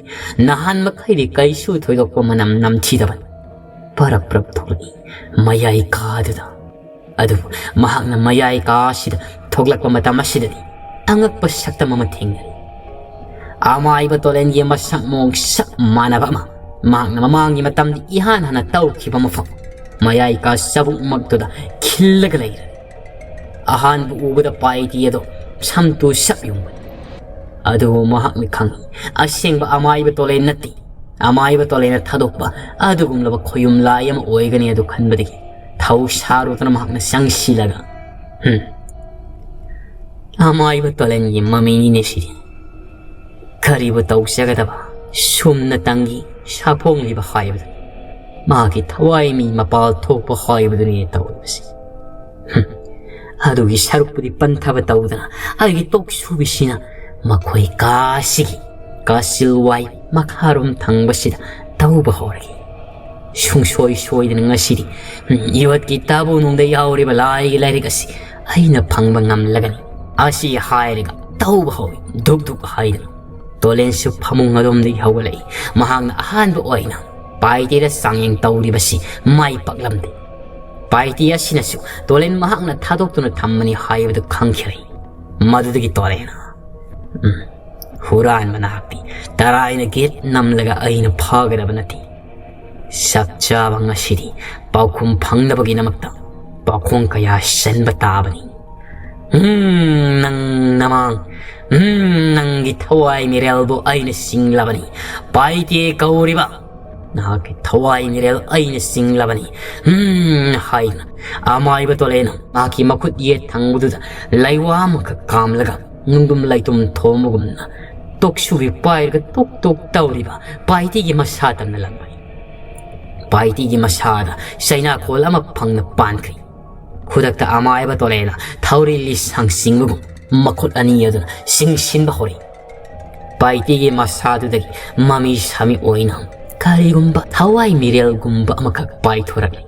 ꯅꯍꯥꯟ ꯃꯈꯩꯗꯤ ꯀꯩꯁꯨ ꯊꯣꯏꯗꯣꯛꯄ ꯃꯅꯝ ꯅꯝꯊꯤꯗꯕꯅꯤ꯫ ꯄꯔꯞ ꯄꯔꯞ ꯊꯣꯛꯂꯛꯏ ꯃꯌꯥꯏ ꯀꯥꯗꯨꯗ꯫ ꯑꯗꯨꯕꯨ ꯃꯍꯥꯛꯅ ꯃꯌꯥꯏ ꯀꯥ ꯑꯁꯤꯗ ꯊꯣꯛꯂꯛꯄ ꯃꯇꯝ ꯑꯁꯤꯗꯗꯤ ꯑꯉꯛꯄ ꯁꯛꯇꯝ ꯑꯃ ꯊꯦꯡꯅꯔꯤ꯫ ꯑꯃꯥꯏꯕ ꯇꯣꯂꯦꯟꯒꯤ ꯃꯁꯛ ꯃꯑꯣꯡ ꯆꯞ ꯃꯥꯟꯅꯕ ꯑꯃ ꯃꯍꯥꯛꯅ ꯃꯃꯥꯡꯒꯤ ꯃꯇꯝꯗ ꯏꯍꯥꯟ ꯍꯥꯟꯅ ꯇꯧꯈꯤꯕ ꯃꯐꯝ ꯃꯌꯥꯏ ꯀꯥ ꯆꯥꯕꯨꯛꯃꯛꯇꯨꯗ ꯈꯤꯜꯂꯒ ꯂꯩꯔꯦ꯫ ꯑꯍꯥꯟꯕ ꯎꯕꯗ ꯄꯥꯏꯇꯤ ꯑꯗꯣ ꯁꯝꯇꯨ ꯁꯛ ꯌꯨꯡꯕꯅꯤ꯫ ꯑꯗꯨꯕꯨ ꯃꯍꯥꯛꯅ ꯈꯪꯏ, ꯑꯁꯦꯡꯕ ꯑꯃꯥꯏꯕ ꯇꯣꯂꯦꯟ ꯅꯠꯇꯦ꯫ ꯑꯃꯥꯏꯕ ꯇꯣꯂꯦꯟꯅ ꯊꯥꯗꯣꯛꯄ ꯑꯗꯨꯒꯨꯝꯂꯕ ꯈꯣꯌꯨꯝ ꯂꯥꯏ ꯑꯃ ꯑꯣꯏꯒꯅꯤ ꯑꯗꯨ ꯈꯟꯕꯗꯒꯤ ꯊꯧ ꯁꯥꯔꯨꯗꯅ ꯃꯍꯥꯛꯅ ꯆꯪꯁꯤꯜꯂꯒ, "ꯍꯨꯝ, ꯑꯃꯥꯏꯕ ꯇꯣꯂꯦꯟꯒꯤ ꯃꯃꯤꯅꯤꯅꯦ ꯁꯤꯗꯤ꯫ ꯀꯔꯤꯕꯨ ꯇꯧꯖꯒꯗꯕ? ꯁꯨꯝꯅ ꯇꯪꯒꯤ ꯁꯥꯐꯣꯡꯂꯤꯕ ꯍꯥꯏꯕꯗꯨꯅꯤ꯫ ꯃꯥꯒꯤ ꯊꯋꯥꯏ ꯃꯤ ꯃꯄꯥꯜ ꯊꯣꯛꯄ ꯍꯥꯏꯕꯗꯨꯅꯤ ꯇꯧꯔꯤꯕꯁꯤ꯫ ꯍꯨꯝ, ꯑꯗꯨꯒꯤ ꯁꯔꯨꯛꯄꯨꯗꯤ ꯄꯟꯊꯕ ꯇꯧꯗꯅ ꯑꯩꯒꯤ ꯇꯣꯛ ꯁꯨꯕꯤꯁꯤꯅ ꯃꯈꯣꯏ ꯀꯥꯁꯤꯒꯤ ꯀꯥꯁꯤꯜ ꯋꯥꯏ ꯃꯈꯥꯔꯣꯝ ꯊꯪꯕꯁꯤꯗ ꯇꯧꯕ ꯍꯧꯔꯒꯦ꯫ ꯁꯨꯡꯁꯣꯏ ꯁꯣꯏꯗꯅ ꯉꯁꯤꯗꯤ ꯌꯣꯠꯀꯤ ꯇꯥꯕꯨ ꯅꯨꯡꯗ ꯌꯥꯎꯔꯤꯕ ꯂꯥꯏꯒꯤ ꯂꯥꯏꯔꯤꯛ ꯑꯁꯤ ꯑꯩꯅ ꯐꯪꯕ ꯉꯝꯂꯒꯅꯤ" ꯑꯁꯤ ꯍꯥꯏꯔꯒ ꯇꯧꯕ ꯍꯧꯏ ꯙꯨꯛ ꯙꯨꯛ ꯍꯥꯏꯗꯅ꯫ ꯇꯣꯂꯦꯟꯁꯨ ꯐꯃꯨꯡ ꯑꯗꯣꯝꯗꯒꯤ ꯍꯧꯒꯠꯂꯛꯏ꯫ ꯃꯍꯥꯛꯅ ꯑꯍꯥꯟꯕ ꯑꯣꯏꯅ ꯄꯥꯏꯇꯦꯗ ꯆꯥꯡꯌꯦꯡ ꯇꯧꯔꯤꯕꯁꯤ ꯃꯥꯏ ꯄꯥꯛꯂꯝꯗꯦ꯫ ꯄꯥꯏꯇꯦ ꯑꯁꯤꯅꯁꯨ ꯇꯣꯂꯦꯟ ꯃꯍꯥꯛꯅ ꯊꯥꯗꯣꯛꯇꯨꯅ ꯊꯝꯕꯅꯤ ꯍꯥꯏꯕꯗꯨ ꯈꯪꯈꯤꯔꯦ꯫ ꯃꯗꯨꯗꯒꯤ ꯇꯣꯂꯦꯟꯅ, "ꯎꯝ, ꯍꯨꯔꯥꯟꯕ ꯅꯍꯥꯛꯇꯤ ꯇꯔꯥꯏꯅ ꯒꯦꯠ ꯅꯝꯂꯒ ꯑꯩꯅ ꯐꯥꯒꯗꯕ ꯅꯠꯇꯦ꯫ ꯆꯞ ꯆꯥꯕ ꯉꯁꯤꯗꯤ ꯄꯥꯎꯈꯨꯝ ꯐꯪꯅꯕꯒꯤꯗꯃꯛꯇ ꯄꯥꯎꯈꯣꯡ ꯀꯌꯥ ꯆꯟꯕ ꯇꯥꯕꯅꯤ꯫ ꯎꯝ, ꯅꯪ ꯅꯃꯥꯡ, ꯎꯝ, ꯅꯪꯒꯤ ꯊꯋꯥꯏ ꯃꯤꯔꯦꯜꯕꯨ ꯑꯩꯅ ꯆꯤꯡꯂꯕꯅꯤ꯫ ꯄꯥꯏꯇꯦ ꯀꯧꯔꯤꯕ ꯅꯍꯥꯛꯀꯤ ꯊꯋꯥꯏ ꯃꯤꯔꯦꯜ ꯑꯩꯅ ꯆꯤꯡꯂꯕꯅꯤ, ꯎꯝ ꯍꯥꯏꯗꯨꯅ ꯑꯃꯥꯏꯕ ꯇꯣꯂꯦꯅ ꯃꯍꯥꯛꯀꯤ ꯃꯈꯨꯠ ꯌꯦꯠ ꯊꯪꯕꯗꯨꯗ ꯂꯩꯋꯥ ꯑꯃꯈꯛ ꯀꯥꯝꯂꯒ ꯅꯨꯡꯗꯨꯝ ꯂꯩꯇꯨꯝ ꯊꯣꯝꯕꯒꯨꯝꯅ ꯇꯣꯛꯁꯨꯕꯤ ꯄꯥꯏꯔꯒ ꯇꯣꯛ ꯇꯣꯛ ꯇꯧꯔꯤꯕ ꯄꯥꯏꯇꯤꯒꯤ ꯃꯁꯥ ꯇꯝꯅ ꯂꯪꯕꯅꯤ꯫ ꯄꯥꯏꯇꯤꯒꯤ ꯃꯁꯥꯗ ꯆꯩꯅꯥꯈꯣꯜ ꯑꯃ ꯐꯪꯅ ꯄꯥꯟꯈ꯭ꯔꯤ꯫ ꯈꯨꯗꯛꯇ ꯑꯃꯥꯏꯕ ꯇꯣꯂꯦꯅ ꯊꯧꯔꯤ ꯂꯤꯁꯥꯡ ꯆꯤꯡꯕꯒꯨꯝ ꯃꯈꯨꯠ ꯑꯅꯤ ꯑꯗꯨꯅ ꯆꯤꯡꯁꯤꯟꯕ ꯍꯧꯔꯛꯏ꯫ ꯄꯥꯏꯇꯤꯒꯤ ꯃꯁꯥꯗꯨꯗꯒꯤ ꯃꯃꯤ ꯁꯥꯃꯤ ꯑꯣꯏꯅ ꯀꯔꯤꯒꯨꯝꯕ ꯊꯋꯥꯏ ꯃꯤꯔꯦꯜꯒꯨꯝꯕ ꯑꯃꯈꯛ ꯄꯥꯏꯊꯣꯔꯛꯂꯤ꯫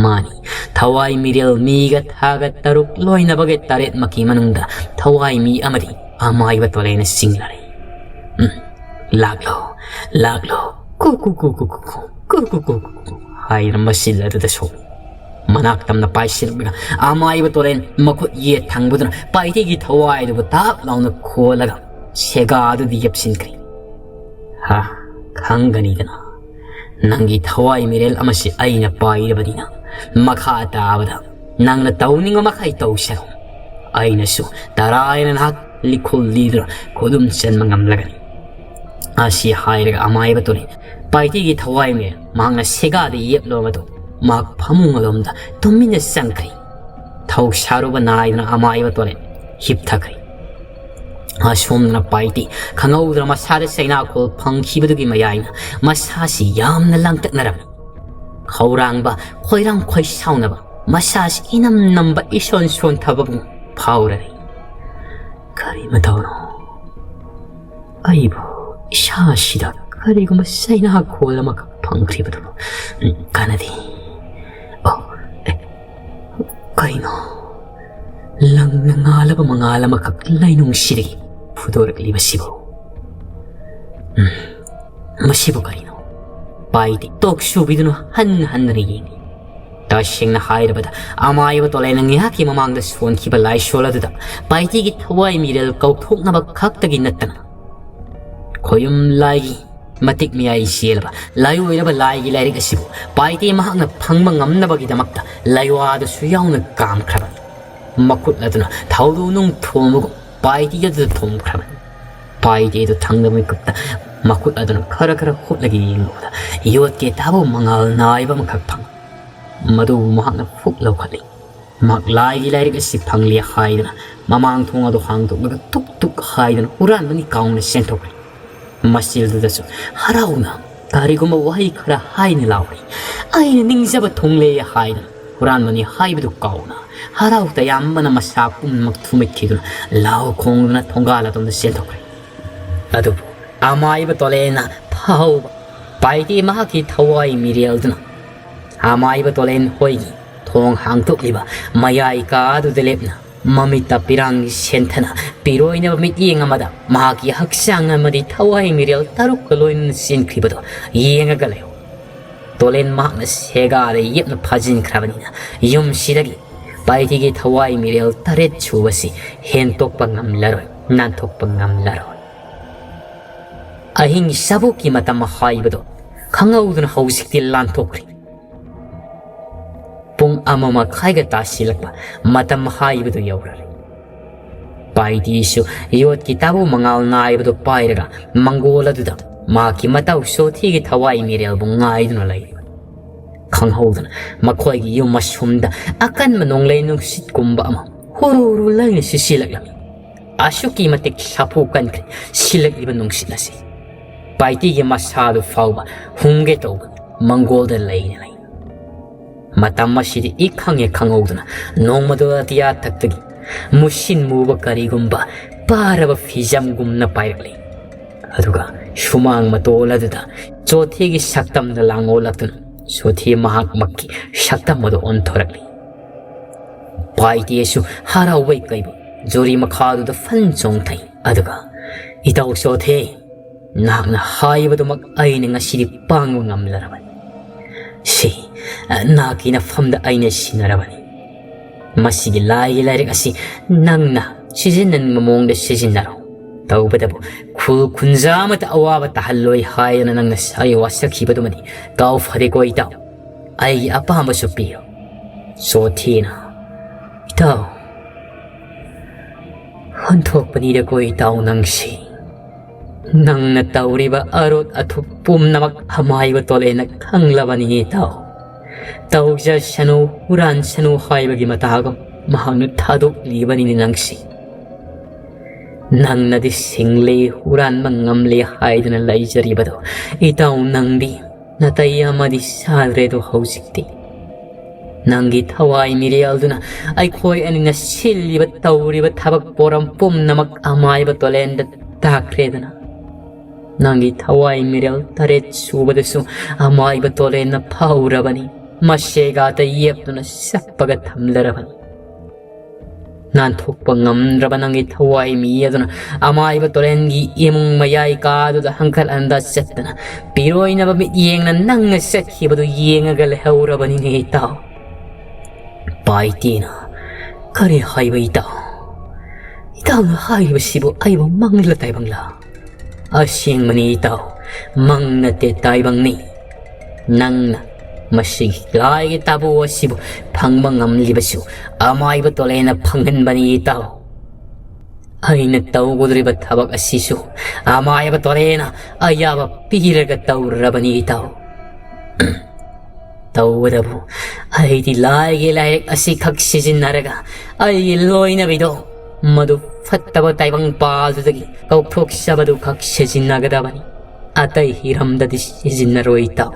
ꯃꯥꯅꯤ, ꯊꯋꯥꯏ ꯃꯤꯔꯦꯜ ꯃꯤꯒ ꯊꯥꯒ ꯇꯔꯨꯛ ꯂꯣꯏꯅꯕꯒ ꯇꯔꯦꯠꯃꯛꯀꯤ ꯃꯅꯨꯡꯗ ꯊꯋꯥꯏ ꯃꯤ ꯑꯃꯗꯤ ꯑꯃꯥꯏꯕ ꯇꯣꯂꯦꯅ ꯆꯤꯡꯂꯔꯦ꯫ ꯎꯝ, ꯂꯥꯛꯂꯣ, ꯂꯥꯛꯂꯣ, ꯀꯨ ꯀꯨ ꯀꯨ ꯀꯨ ꯀꯨ ꯀꯨ ꯀꯨ ꯀꯨ ꯀꯨ ꯀꯨ ꯀꯨ ꯍꯥꯏꯔꯝꯕ ꯁꯤꯜ ꯑꯗꯨꯗꯁꯨ ꯃꯅꯥꯛ ꯇꯝꯅ ꯄꯥꯏꯁꯤꯜꯂꯛꯂꯒ ꯑꯃꯥꯏꯕ ꯇꯣꯔꯦꯟ ꯃꯈꯨꯠ ꯌꯦꯠ ꯊꯪꯕꯗꯨꯅ ꯄꯥꯏꯇꯤꯒꯤ ꯊꯋꯥꯏꯗꯨꯕꯨ ꯇꯥꯞ ꯂꯥꯎꯅ ꯈꯣꯜꯂꯒ ꯁꯦꯒꯥꯗꯨꯗ ꯌꯦꯞꯁꯤꯟꯈ꯭ꯔꯦ꯫ ꯍꯥ, ꯈꯪꯒꯅꯤꯗꯅ, ꯅꯪꯒꯤ ꯊꯋꯥꯏ ꯃꯤꯔꯦꯜ ꯑꯃꯁꯤ ꯑꯩꯅ ꯄꯥꯏꯔꯕꯅꯤꯅ ꯃꯈꯥ ꯇꯥꯕꯗ ꯅꯪꯅ ꯇꯧꯅꯤꯡꯕ ꯃꯈꯩ ꯇꯧꯁꯅꯨ꯫ ꯑꯩꯅꯁꯨ ꯇꯔꯥꯏꯅ ꯅꯍꯥꯛ ꯂꯤꯈꯨꯜ ꯂꯤꯗꯨꯅ ꯈꯨꯗꯨꯝ ꯆꯟꯕ ꯉꯝꯂꯒꯅꯤ꯫ ꯑꯁꯤ ꯍꯥꯏꯔꯒ ꯑꯃꯥꯏꯕ ꯇꯣꯔꯦꯟ ꯄꯥꯏꯇꯤꯒꯤ ꯊꯋꯥꯏ ꯃꯤꯔꯦꯜ ꯃꯍꯥꯛꯅ ꯁꯦꯒꯥꯗ ꯌꯦꯞꯂꯕ ꯃꯇꯨꯡ ꯃꯍꯥꯛ ꯐꯃꯨꯡ ꯑꯗꯣꯝꯗ ꯇꯨꯃꯤꯟꯅ ꯆꯪꯈ꯭ꯔꯦ꯫ ꯊꯧꯁꯥꯔꯨꯕ ꯅꯥꯏꯗꯅ ꯑꯃꯥꯏꯕ ꯇꯣꯔꯦꯟ ꯍꯤꯞꯊꯈ꯭ꯔꯦ꯫ ꯑꯁꯣꯝꯗꯅ ꯄꯥꯏꯇꯤ ꯈꯪꯍꯧꯗꯅ ꯃꯁꯥꯗ ꯆꯩꯅꯥꯈꯣꯜ ꯐꯪꯈꯤꯕꯗꯨꯒꯤ ꯃꯌꯥꯏꯅ ꯃꯁꯥꯁꯤ ꯌꯥꯝꯅ ꯂꯥꯡꯇꯛꯅꯔꯝꯃꯤ꯫ ꯈꯧꯔꯥꯡꯕ, ꯈꯣꯏꯔꯥꯡ ꯈꯣꯏꯁꯥꯎꯅꯕ, ꯃꯁꯥꯁꯤ ꯏꯅꯝ ꯅꯝꯕ ꯏꯁꯣꯟ ꯁꯣꯟꯊꯕꯒꯨꯝ ꯐꯥꯎꯔꯔꯦ꯫ ꯀꯔꯤ ꯃꯇꯧꯅꯣ? ꯑꯩꯕꯨ ꯏꯁꯥꯁꯤꯗ ꯀꯔꯤꯒꯨꯝꯕ ꯆꯩꯅꯥꯈꯣꯜ ꯑꯃꯈꯛ ꯐꯪꯈ꯭ꯔꯤꯕꯗꯨꯕꯨ ꯀꯥꯟꯅꯗꯦ꯫ ꯑꯣ, ꯑꯦ, ꯀꯩꯅꯣ? ꯂꯪꯅ ꯉꯥꯜꯂꯕ ꯃꯉꯥꯜ ꯑꯃꯈꯛ ꯂꯩꯅꯨꯡꯁꯤꯗꯒꯤ ꯐꯨꯗꯣꯔꯛꯂꯤꯕꯁꯤꯕꯨ? ꯎꯝ, ꯃꯁꯤꯕꯨ ꯀꯔꯤꯅꯣ? ꯄꯥꯏꯗꯤ ꯇꯣꯛ ꯁꯨꯕꯤꯗꯨꯅ ꯍꯟꯅ ꯍꯟꯅ ꯌꯦꯡꯏ꯫ ꯇꯁꯦꯡꯅ ꯍꯥꯏꯔꯕꯗ, ꯑꯃꯥꯏꯕ ꯇꯣꯂꯥꯏꯅ ꯉꯥꯏꯍꯥꯛꯀꯤ ꯃꯃꯥꯡꯗ ꯁꯣꯟꯈꯤꯕ ꯂꯥꯏꯁꯣꯜ ꯑꯗꯨꯗ ꯄꯥꯏꯇꯤꯒꯤ ꯊꯋꯥꯏ ꯃꯤꯔꯦꯜ ꯀꯧꯊꯣꯛꯅꯕ ꯈꯛꯇꯒꯤ ꯅꯠꯇꯅ, ꯈꯣꯌꯨꯝ ꯂꯥꯏꯒꯤ ꯃꯇꯤꯛ ꯃꯌꯥꯏ ꯆꯦꯜꯂꯕ ꯂꯥꯏꯑꯣꯏꯔꯕ ꯂꯥꯏꯒꯤ ꯂꯥꯏꯔꯤꯛ ꯑꯁꯤꯕꯨ ꯄꯥꯏꯇꯤ ꯃꯍꯥꯛꯅ ꯐꯪꯕ ꯉꯝꯅꯕꯒꯤꯗꯃꯛꯇ ꯂꯥꯏꯋꯥꯗꯁꯨ ꯌꯥꯎꯅ ꯀꯥꯝꯈ꯭ꯔꯕꯅꯤ꯫ ꯃꯈꯨꯠ ꯑꯗꯨꯅ ꯊꯧꯗꯣꯛ ꯅꯨꯡ ꯊꯣꯝꯕꯒꯨꯝ ꯄꯥꯏꯇꯤ ꯑꯗꯨꯗ ꯊꯣꯝꯈ꯭ꯔꯕꯅꯤ꯫ ꯄꯥꯏꯇꯤ ꯑꯗꯨ ꯊꯪꯅꯕ ꯃꯤꯀꯨꯞꯇ ꯃꯈꯨꯠ ꯑꯗꯨꯅ ꯈꯔ ꯈꯔ ꯍꯨꯠꯂꯒ ꯌꯦꯡꯕꯗ ꯌꯣꯠꯀꯤ ꯇꯥꯕꯨ ꯃꯉꯥꯜ ꯅꯥꯏꯕ ꯑꯃꯈꯛ ꯐꯪꯏ꯫ ꯃꯗꯨꯕꯨ ꯃꯍꯥꯛꯅ ꯐꯨꯛ ꯂꯧꯈꯠꯂꯤ꯫ ꯃꯍꯥꯛ ꯂꯥꯏꯒꯤ ꯂꯥꯏꯔꯤꯛ ꯑꯁꯤ ꯐꯪꯂꯦ ꯍꯥꯏꯗꯨꯅ ꯃꯃꯥꯡ ꯊꯣꯡ ꯑꯗꯨ ꯍꯥꯡꯗꯣꯛꯂꯒ ꯇꯨꯛ ꯇꯨꯛ ꯍꯥꯏꯗꯨꯅ ꯍꯨꯔꯥꯟꯕꯅꯤ ꯀꯥꯎꯅ ꯆꯦꯟꯊꯣꯛꯈ꯭ꯔꯦ꯫ ꯃꯁꯤꯗꯨꯗꯁꯨ ꯍꯔꯥꯎꯅ ꯀꯔꯤꯒꯨꯝꯕ ꯋꯥꯍꯩ ꯈꯔ ꯍꯥꯏꯅ ꯂꯥꯎꯔꯤ꯫ "ꯑꯩꯅ ꯅꯤꯡꯖꯕ ꯊꯨꯡꯂꯦ" ꯍꯥꯏꯗꯨꯅ ꯍꯨꯔꯥꯟꯕꯅꯤ ꯍꯥꯏꯕꯗꯨ ꯀꯥꯎꯅ ꯍꯔꯥꯎ ꯇꯌꯥꯝꯕꯅ ꯃꯁꯥ ꯄꯨꯝꯅꯃꯛ ꯊꯨꯝꯃꯤꯠꯈꯤꯗꯨꯅ ꯂꯥꯎ ꯈꯣꯡꯗꯨꯅ ꯊꯣꯡꯒꯥꯜ ꯑꯗꯣꯝꯗ ꯆꯦꯟꯊꯣꯛꯈ꯭ꯔꯦ꯫ ꯑꯗꯨꯕꯨ ꯑꯃꯥꯏꯕ ꯇꯣꯂꯦꯟꯅ ꯐꯥꯍꯧꯕ ꯄꯥꯏꯇꯤ ꯃꯍꯥꯛꯀꯤ ꯊꯋꯥꯏ ꯃꯤꯔꯦꯜꯗꯨꯅ ꯑꯃꯥꯏꯕ ꯇꯣꯂꯦꯟ ꯍꯣꯏꯒꯤ ꯊꯣꯡ ꯍꯥꯡꯗꯣꯛꯂꯤꯕ ꯃꯌꯥꯏ ꯀꯥ ꯑꯗꯨꯗ ꯂꯦꯞꯅ ꯃꯃꯤꯠꯇ ꯄꯤꯔꯥꯡꯒꯤ ꯁꯦꯟꯊꯅ ꯄꯤꯔꯣꯏꯅꯕ ꯃꯤꯠꯌꯦꯡ ꯑꯃꯗ ꯃꯍꯥꯛꯀꯤ ꯍꯛꯆꯥꯡ ꯑꯃꯗꯤ ꯊꯋꯥꯏ ꯃꯤꯔꯦꯜ ꯇꯔꯨꯛꯀ ꯂꯣꯏꯅꯅ ꯆꯦꯟꯈ꯭ꯔꯤꯕꯗꯨ ꯌꯦꯡꯉꯒ ꯂꯩꯍꯧꯏ꯫ ꯇꯣꯂꯦꯟ ꯃꯍꯥꯛꯅ ꯁꯦꯒꯥꯗ ꯌꯦꯞꯅ ꯐꯥꯖꯤꯟꯈ꯭ꯔꯕꯅꯤꯅ ꯌꯨꯝꯁꯤꯗꯒꯤ ꯄꯥꯏꯇꯤꯒꯤ ꯊꯋꯥꯏ ꯃꯤꯔꯦꯜ ꯇꯔꯦꯠ ꯁꯨꯕꯁꯤ ꯍꯦꯟꯇꯣꯛꯄ ꯉꯝꯂꯔꯣꯏ, ꯅꯥꯟꯊꯣꯛꯄ ꯉꯝꯂꯔꯣꯏ꯫ ꯑꯍꯤꯡ ꯆꯥꯕꯣꯛꯀꯤ ꯃꯇꯝ ꯍꯥꯏꯕꯗꯣ ꯈꯪꯍꯧꯗꯅ ꯍꯧꯖꯤꯛꯇꯤ ꯂꯥꯟꯊꯣꯛꯈ꯭ꯔꯦ꯫ ꯄꯨꯡ ꯑꯃ ꯃꯈꯥꯏꯒ ꯇꯥꯁꯤꯜꯂꯛꯄ ꯃꯇꯝ ꯍꯥꯏꯕꯗꯨ ꯌꯧꯔꯔꯦ꯫ ꯄꯥꯏꯇꯤꯁꯨ ꯌꯣꯠꯀꯤ ꯇꯥꯕꯨ ꯃꯉꯥꯜ ꯅꯥꯏꯕꯗꯨ ꯄꯥꯏꯔꯒ ꯃꯪꯒꯣꯜ ꯑꯗꯨꯗ ꯃꯍꯥꯛꯀꯤ ꯃꯇꯥꯎ ꯁꯣꯊꯤꯒꯤ ꯊꯋꯥꯏ ꯃꯤꯔꯦꯜꯕꯨ ꯉꯥꯏꯗꯨꯅ ꯂꯩꯔꯤꯕꯅꯤ꯫ ꯈꯪꯍꯧꯗꯅ ꯃꯈꯣꯏꯒꯤ ꯌꯨꯝ ꯑꯁꯨꯝꯗ ꯑꯀꯟꯕ ꯅꯣꯡꯂꯩ ꯅꯨꯡꯁꯤꯠꯀꯨꯝꯕ ꯑꯃ ꯍꯨꯔꯨ ꯍꯨꯔꯨ ꯂꯥꯏꯅ ꯁꯤꯠꯆꯤꯜꯂꯛꯂꯝꯃꯤ꯫ ꯑꯁꯨꯛꯀꯤ ꯃꯇꯤꯛ ꯁꯥꯐꯨ ꯀꯟꯈ꯭ꯔꯦ ꯁꯤꯜꯂꯛꯂꯤꯕ ꯅꯨꯡꯁꯤꯠ ꯑꯁꯤ꯫ ꯄꯥꯏꯇꯤꯒꯤ ꯃꯁꯥꯗꯨ ꯐꯥꯎꯕ ꯍꯨꯝꯒꯦ ꯇꯧꯕ ꯃꯪꯒꯣꯜꯗ ꯂꯩꯅ ꯂꯩ꯫ ꯃꯇꯝ ꯑꯁꯤꯗꯤ ꯏꯈꯪ ꯍꯦꯛ ꯈꯪꯍꯧꯗꯅ ꯅꯣꯡꯃꯗꯣ ꯑꯇꯤꯌꯥ ꯊꯛꯇꯒꯤ ꯃꯨꯁꯤꯟ ꯃꯨꯕ ꯀꯔꯤꯒꯨꯝꯕ ꯄꯥꯔꯕ ꯐꯤꯖꯝꯒꯨꯝꯅ ꯄꯥꯏꯔꯛꯂꯤ꯫ ꯑꯗꯨꯒ ꯁꯨꯃꯥꯡ ꯃꯇꯣꯜ ꯑꯗꯨꯗ ꯆꯣꯊꯤꯒꯤ ꯁꯛꯇꯝꯗ ꯂꯥꯡꯑꯣꯜꯂꯛꯇꯨꯅ ꯁꯣꯊꯤ ꯃꯍꯥꯛꯃꯛꯀꯤ ꯁꯛꯇꯝ ꯑꯗꯨ ꯑꯣꯟꯊꯣꯔꯛꯂꯤ꯫ ꯄꯥꯏꯇꯦꯁꯨ ꯍꯔꯥꯎꯕꯩ ꯀꯩꯕ ꯖꯨꯔꯤ ꯃꯈꯥꯗꯨꯗ ꯐꯟ ꯆꯣꯡꯊꯩ꯫ ꯑꯗꯨꯒ, "ꯏꯇꯥꯎ ꯆꯣꯊꯦ, ꯅꯍꯥꯛꯅ ꯍꯥꯏꯕꯗꯨꯃꯛ ꯑꯩꯅ ꯉꯁꯤꯗꯤ ꯄꯥꯡꯕ ꯉꯝꯂꯔꯕꯅꯤ꯫ ꯁꯤ ꯅꯍꯥꯛꯀꯤ ꯅꯐꯝꯗ ꯑꯩꯅ ꯁꯤꯟꯅꯔꯕꯅꯤ꯫ ꯃꯁꯤꯒꯤ ꯂꯥꯏꯒꯤ ꯂꯥꯏꯔꯤꯛ ꯑꯁꯤ ꯅꯪꯅ ꯁꯤꯖꯤꯟꯅꯅꯤꯡꯕ ꯃꯑꯣꯡꯗ ꯁꯤꯖꯤꯟꯅꯔꯣ꯫ ꯇꯧꯕꯇꯕꯨ ꯈꯨꯜ ꯈꯨꯟꯖꯥ ꯑꯃꯠꯇ ꯑꯋꯥꯕ ꯇꯥꯍꯜꯂꯣꯏ ꯍꯥꯏꯗꯅ ꯅꯪꯅ ꯁꯥꯏ ꯋꯥꯁꯛꯈꯤꯕꯗꯨꯃꯗꯤ ꯀꯥꯎ ꯐꯔꯦꯀꯣ ꯏꯇꯥꯎ꯫ ꯑꯩꯒꯤ ꯑꯄꯥꯝꯕꯁꯨ ꯄꯤꯌꯨ꯫" ꯆꯣꯊꯤꯅ, "ꯏꯇꯥꯎ, ꯍꯟꯊꯣꯛꯄꯅꯤꯗꯀꯣ ꯏꯇꯥꯎ ꯅꯪꯁꯤ꯫ ꯅꯪꯅ ꯇꯧꯔꯤꯕ ꯑꯔꯣꯠ ꯑꯊꯨꯞ ꯄꯨꯝꯅꯃꯛ ꯑꯃꯥꯏꯕ ꯇꯣꯂꯦꯟꯅ ꯈꯪꯂꯕꯅꯤ ꯏꯇꯥꯎ꯫ ꯇꯧꯖꯁꯅꯨ, ꯍꯨꯔꯥꯟꯁꯅꯨ ꯍꯥꯏꯕꯒꯤ ꯃꯇꯥꯒꯨꯝ ꯃꯍꯥꯛꯅ ꯊꯥꯗꯣꯛꯂꯤꯕꯅꯤꯅꯦ ꯅꯪꯁꯤ꯫ ꯅꯪꯅꯗꯤ ꯁꯤꯡꯂꯤ, ꯍꯨꯔꯥꯟꯕ ꯉꯝꯂꯤ ꯍꯥꯏꯗꯨꯅ ꯂꯩꯖꯔꯤꯕꯗꯣ ꯏꯇꯥꯎ, ꯅꯪꯗꯤ ꯅꯥꯇꯩ ꯑꯃꯗꯤ ꯆꯥꯗ꯭ꯔꯦꯗꯣ ꯍꯧꯖꯤꯛꯇꯤ꯫ ꯅꯪꯒꯤ ꯊꯋꯥꯏ ꯃꯤꯔꯦꯜꯗꯨꯅ ꯑꯩꯈꯣꯏ ꯑꯅꯤꯅ ꯁꯤꯜꯂꯤꯕ ꯇꯧꯔꯤꯕ ꯊꯕꯛ ꯄꯣꯔꯝ ꯄꯨꯝꯅꯃꯛ ꯑꯃꯥꯏꯕ ꯇꯣꯂꯦꯟꯗ ꯇꯥꯛꯈ꯭ꯔꯦꯗꯅ꯫ ꯅꯪꯒꯤ ꯊꯋꯥꯏ ꯃꯤꯔꯦꯜ ꯇꯔꯦꯠ ꯁꯨꯕꯗꯁꯨ ꯑꯃꯥꯏꯕ ꯇꯣꯂꯦꯟꯅ ꯐꯥꯎꯔꯕꯅꯤ꯫ ꯃꯁꯦꯒꯥꯗ ꯌꯦꯞꯇꯨꯅ ꯆꯞꯄꯒ ꯊꯝꯂꯔꯕꯅꯤ꯫ ꯅꯥꯟꯊꯣꯛꯄ ꯉꯝꯗ꯭ꯔꯕ ꯅꯪꯒꯤ ꯊꯋꯥꯏ ꯃꯤ ꯑꯗꯨꯅ ꯑꯃꯥꯏꯕ ꯇꯣꯔꯦꯟꯒꯤ ꯏꯃꯨꯡ ꯃꯌꯥꯏ ꯀꯥꯗꯨꯗ ꯍꯪꯀꯠ ꯍꯟꯗ ꯆꯠꯇꯅ ꯄꯤꯔꯣꯏꯅꯕ ꯃꯤꯠꯌꯦꯡꯅ ꯅꯪꯅ ꯆꯠꯈꯤꯕꯗꯨ ꯌꯦꯡꯉꯒ ꯂꯩꯍꯧꯔꯕꯅꯤꯅꯦ ꯏꯇꯥꯎ꯫ ꯄꯥꯏꯇꯦꯅ ꯀꯔꯤ ꯍꯥꯏꯕ ꯏꯇꯥꯎ? ꯏꯇꯥꯎꯅ ꯍꯥꯏꯔꯤꯕꯁꯤꯕꯨ ꯑꯩꯕꯨ ꯃꯪꯂ ꯇꯥꯏꯕꯪꯂ? ꯑꯁꯦꯡꯕꯅꯤ ꯏꯇꯥꯎ, ꯃꯪ ꯅꯠꯇꯦ ꯇꯥꯏꯕꯪꯅꯤ꯫ ꯅꯪꯅ ꯃꯁꯤꯒꯤ ꯂꯥꯏꯒꯤ ꯇꯥꯕꯨ ꯑꯁꯤꯕꯨ ꯐꯪꯕ ꯉꯝꯂꯤꯕꯁꯨ ꯑꯃꯥꯏꯕ ꯇꯣꯂꯦꯅ ꯐꯪꯍꯟꯕꯅꯤ ꯏꯇꯥꯎ꯫ ꯑꯩꯅ ꯇꯧꯒꯗꯧꯔꯤꯕ ꯊꯕꯛ ꯑꯁꯤꯁꯨ ꯑꯃꯥꯏꯕ ꯇꯣꯂꯦꯅ ꯑꯌꯥꯕ ꯄꯤꯔꯒ ꯇꯧꯔꯕꯅꯤ ꯏꯇꯥꯎ꯫ ꯇꯧꯕꯇꯕꯨ ꯑꯩꯗꯤ ꯂꯥꯏꯒꯤ ꯂꯥꯏꯔꯤꯛ ꯑꯁꯤꯈꯛ ꯁꯤꯖꯤꯟꯅꯔꯒ ꯑꯩꯒꯤ ꯂꯣꯏꯅꯕꯤꯗꯣ ꯃꯗꯨ ꯐꯠꯇꯕ ꯇꯥꯏꯕꯪ ꯄꯥꯜꯗꯨꯗꯒꯤ ꯀꯧꯊꯣꯛꯆꯕꯗꯨ ꯈꯛ ꯁꯤꯖꯤꯟꯅꯒꯗꯕꯅꯤ꯫ ꯑꯇꯩ ꯍꯤꯔꯝꯗꯗꯤ ꯁꯤꯖꯤꯟꯅꯔꯣꯏ ꯏꯇꯥꯎ꯫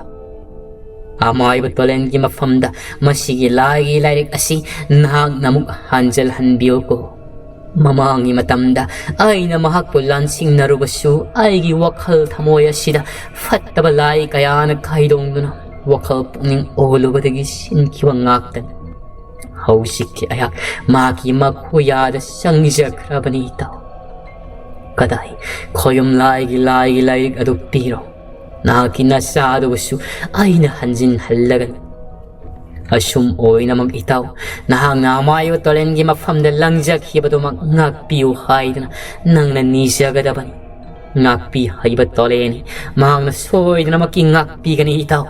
ꯑꯃꯥꯏꯕ ꯇꯣꯂꯦꯟꯒꯤ ꯃꯐꯝꯗ ꯃꯁꯤꯒꯤ ꯂꯥꯏꯒꯤ ꯂꯥꯏꯔꯤꯛ ꯑꯁꯤ ꯅꯍꯥꯛꯅ ꯑꯃꯨꯛ ꯍꯟꯖꯤꯜꯍꯟꯕꯤꯌꯨꯀꯣ꯫ ꯃꯃꯥꯡꯒꯤ ꯃꯇꯝꯗ ꯑꯩꯅ ꯃꯍꯥꯛꯄꯨ ꯂꯥꯟꯁꯤꯡꯅꯔꯨꯕꯁꯨ ꯑꯩꯒꯤ ꯋꯥꯈꯜ ꯊꯃꯣꯏ ꯑꯁꯤꯗ ꯐꯠꯇꯕ ꯂꯥꯏ ꯀꯌꯥꯅ ꯈꯥꯏꯗꯣꯡꯗꯨꯅ ꯋꯥꯈꯜ ꯄꯨꯛꯅꯤꯡ ꯑꯣꯍꯜꯂꯨꯕꯗꯒꯤ ꯁꯤꯟꯈꯤꯕ ꯉꯥꯛꯇꯅꯤ꯫ ꯍꯧꯖꯤꯛꯇꯤ ꯑꯩꯍꯥꯛ ꯃꯍꯥꯛꯀꯤ ꯃꯈꯨꯌꯥꯗ ꯆꯪꯖꯈ꯭ꯔꯕꯅꯤ ꯏꯇꯥꯎ꯫ ꯀꯗꯥꯏ ꯈꯣꯌꯨꯝ ꯂꯥꯏꯒꯤ ꯂꯥꯏꯒꯤ ꯂꯥꯏꯔꯤꯛ ꯑꯗꯨ ꯄꯤꯔꯣ꯫ ꯅꯍꯥꯛꯀꯤ ꯅꯆꯥ ꯑꯗꯨꯕꯨꯁꯨ ꯑꯩꯅ ꯍꯟꯖꯤꯟꯍꯜꯂꯒꯅꯤ꯫ ꯑꯁꯨꯝ ꯑꯣꯏꯅꯃꯛ ꯏꯇꯥꯎ, ꯅꯍꯥꯛꯅ ꯑꯃꯥꯏꯕ ꯇꯣꯂꯦꯟꯒꯤ ꯃꯐꯝꯗ ꯂꯪꯖꯈꯤꯕꯗꯨꯃꯛ ꯉꯥꯛꯄꯤꯌꯨ ꯍꯥꯏꯗꯨꯅ ꯅꯪꯅ ꯅꯤꯖꯒꯗꯕꯅꯤ꯫ ꯉꯥꯛꯄꯤ ꯍꯩꯕ ꯇꯣꯂꯦꯟꯅꯤ, ꯃꯍꯥꯛꯅ ꯁꯣꯏꯗꯅꯃꯛꯀꯤ ꯉꯥꯛꯄꯤꯒꯅꯤ ꯏꯇꯥꯎ꯫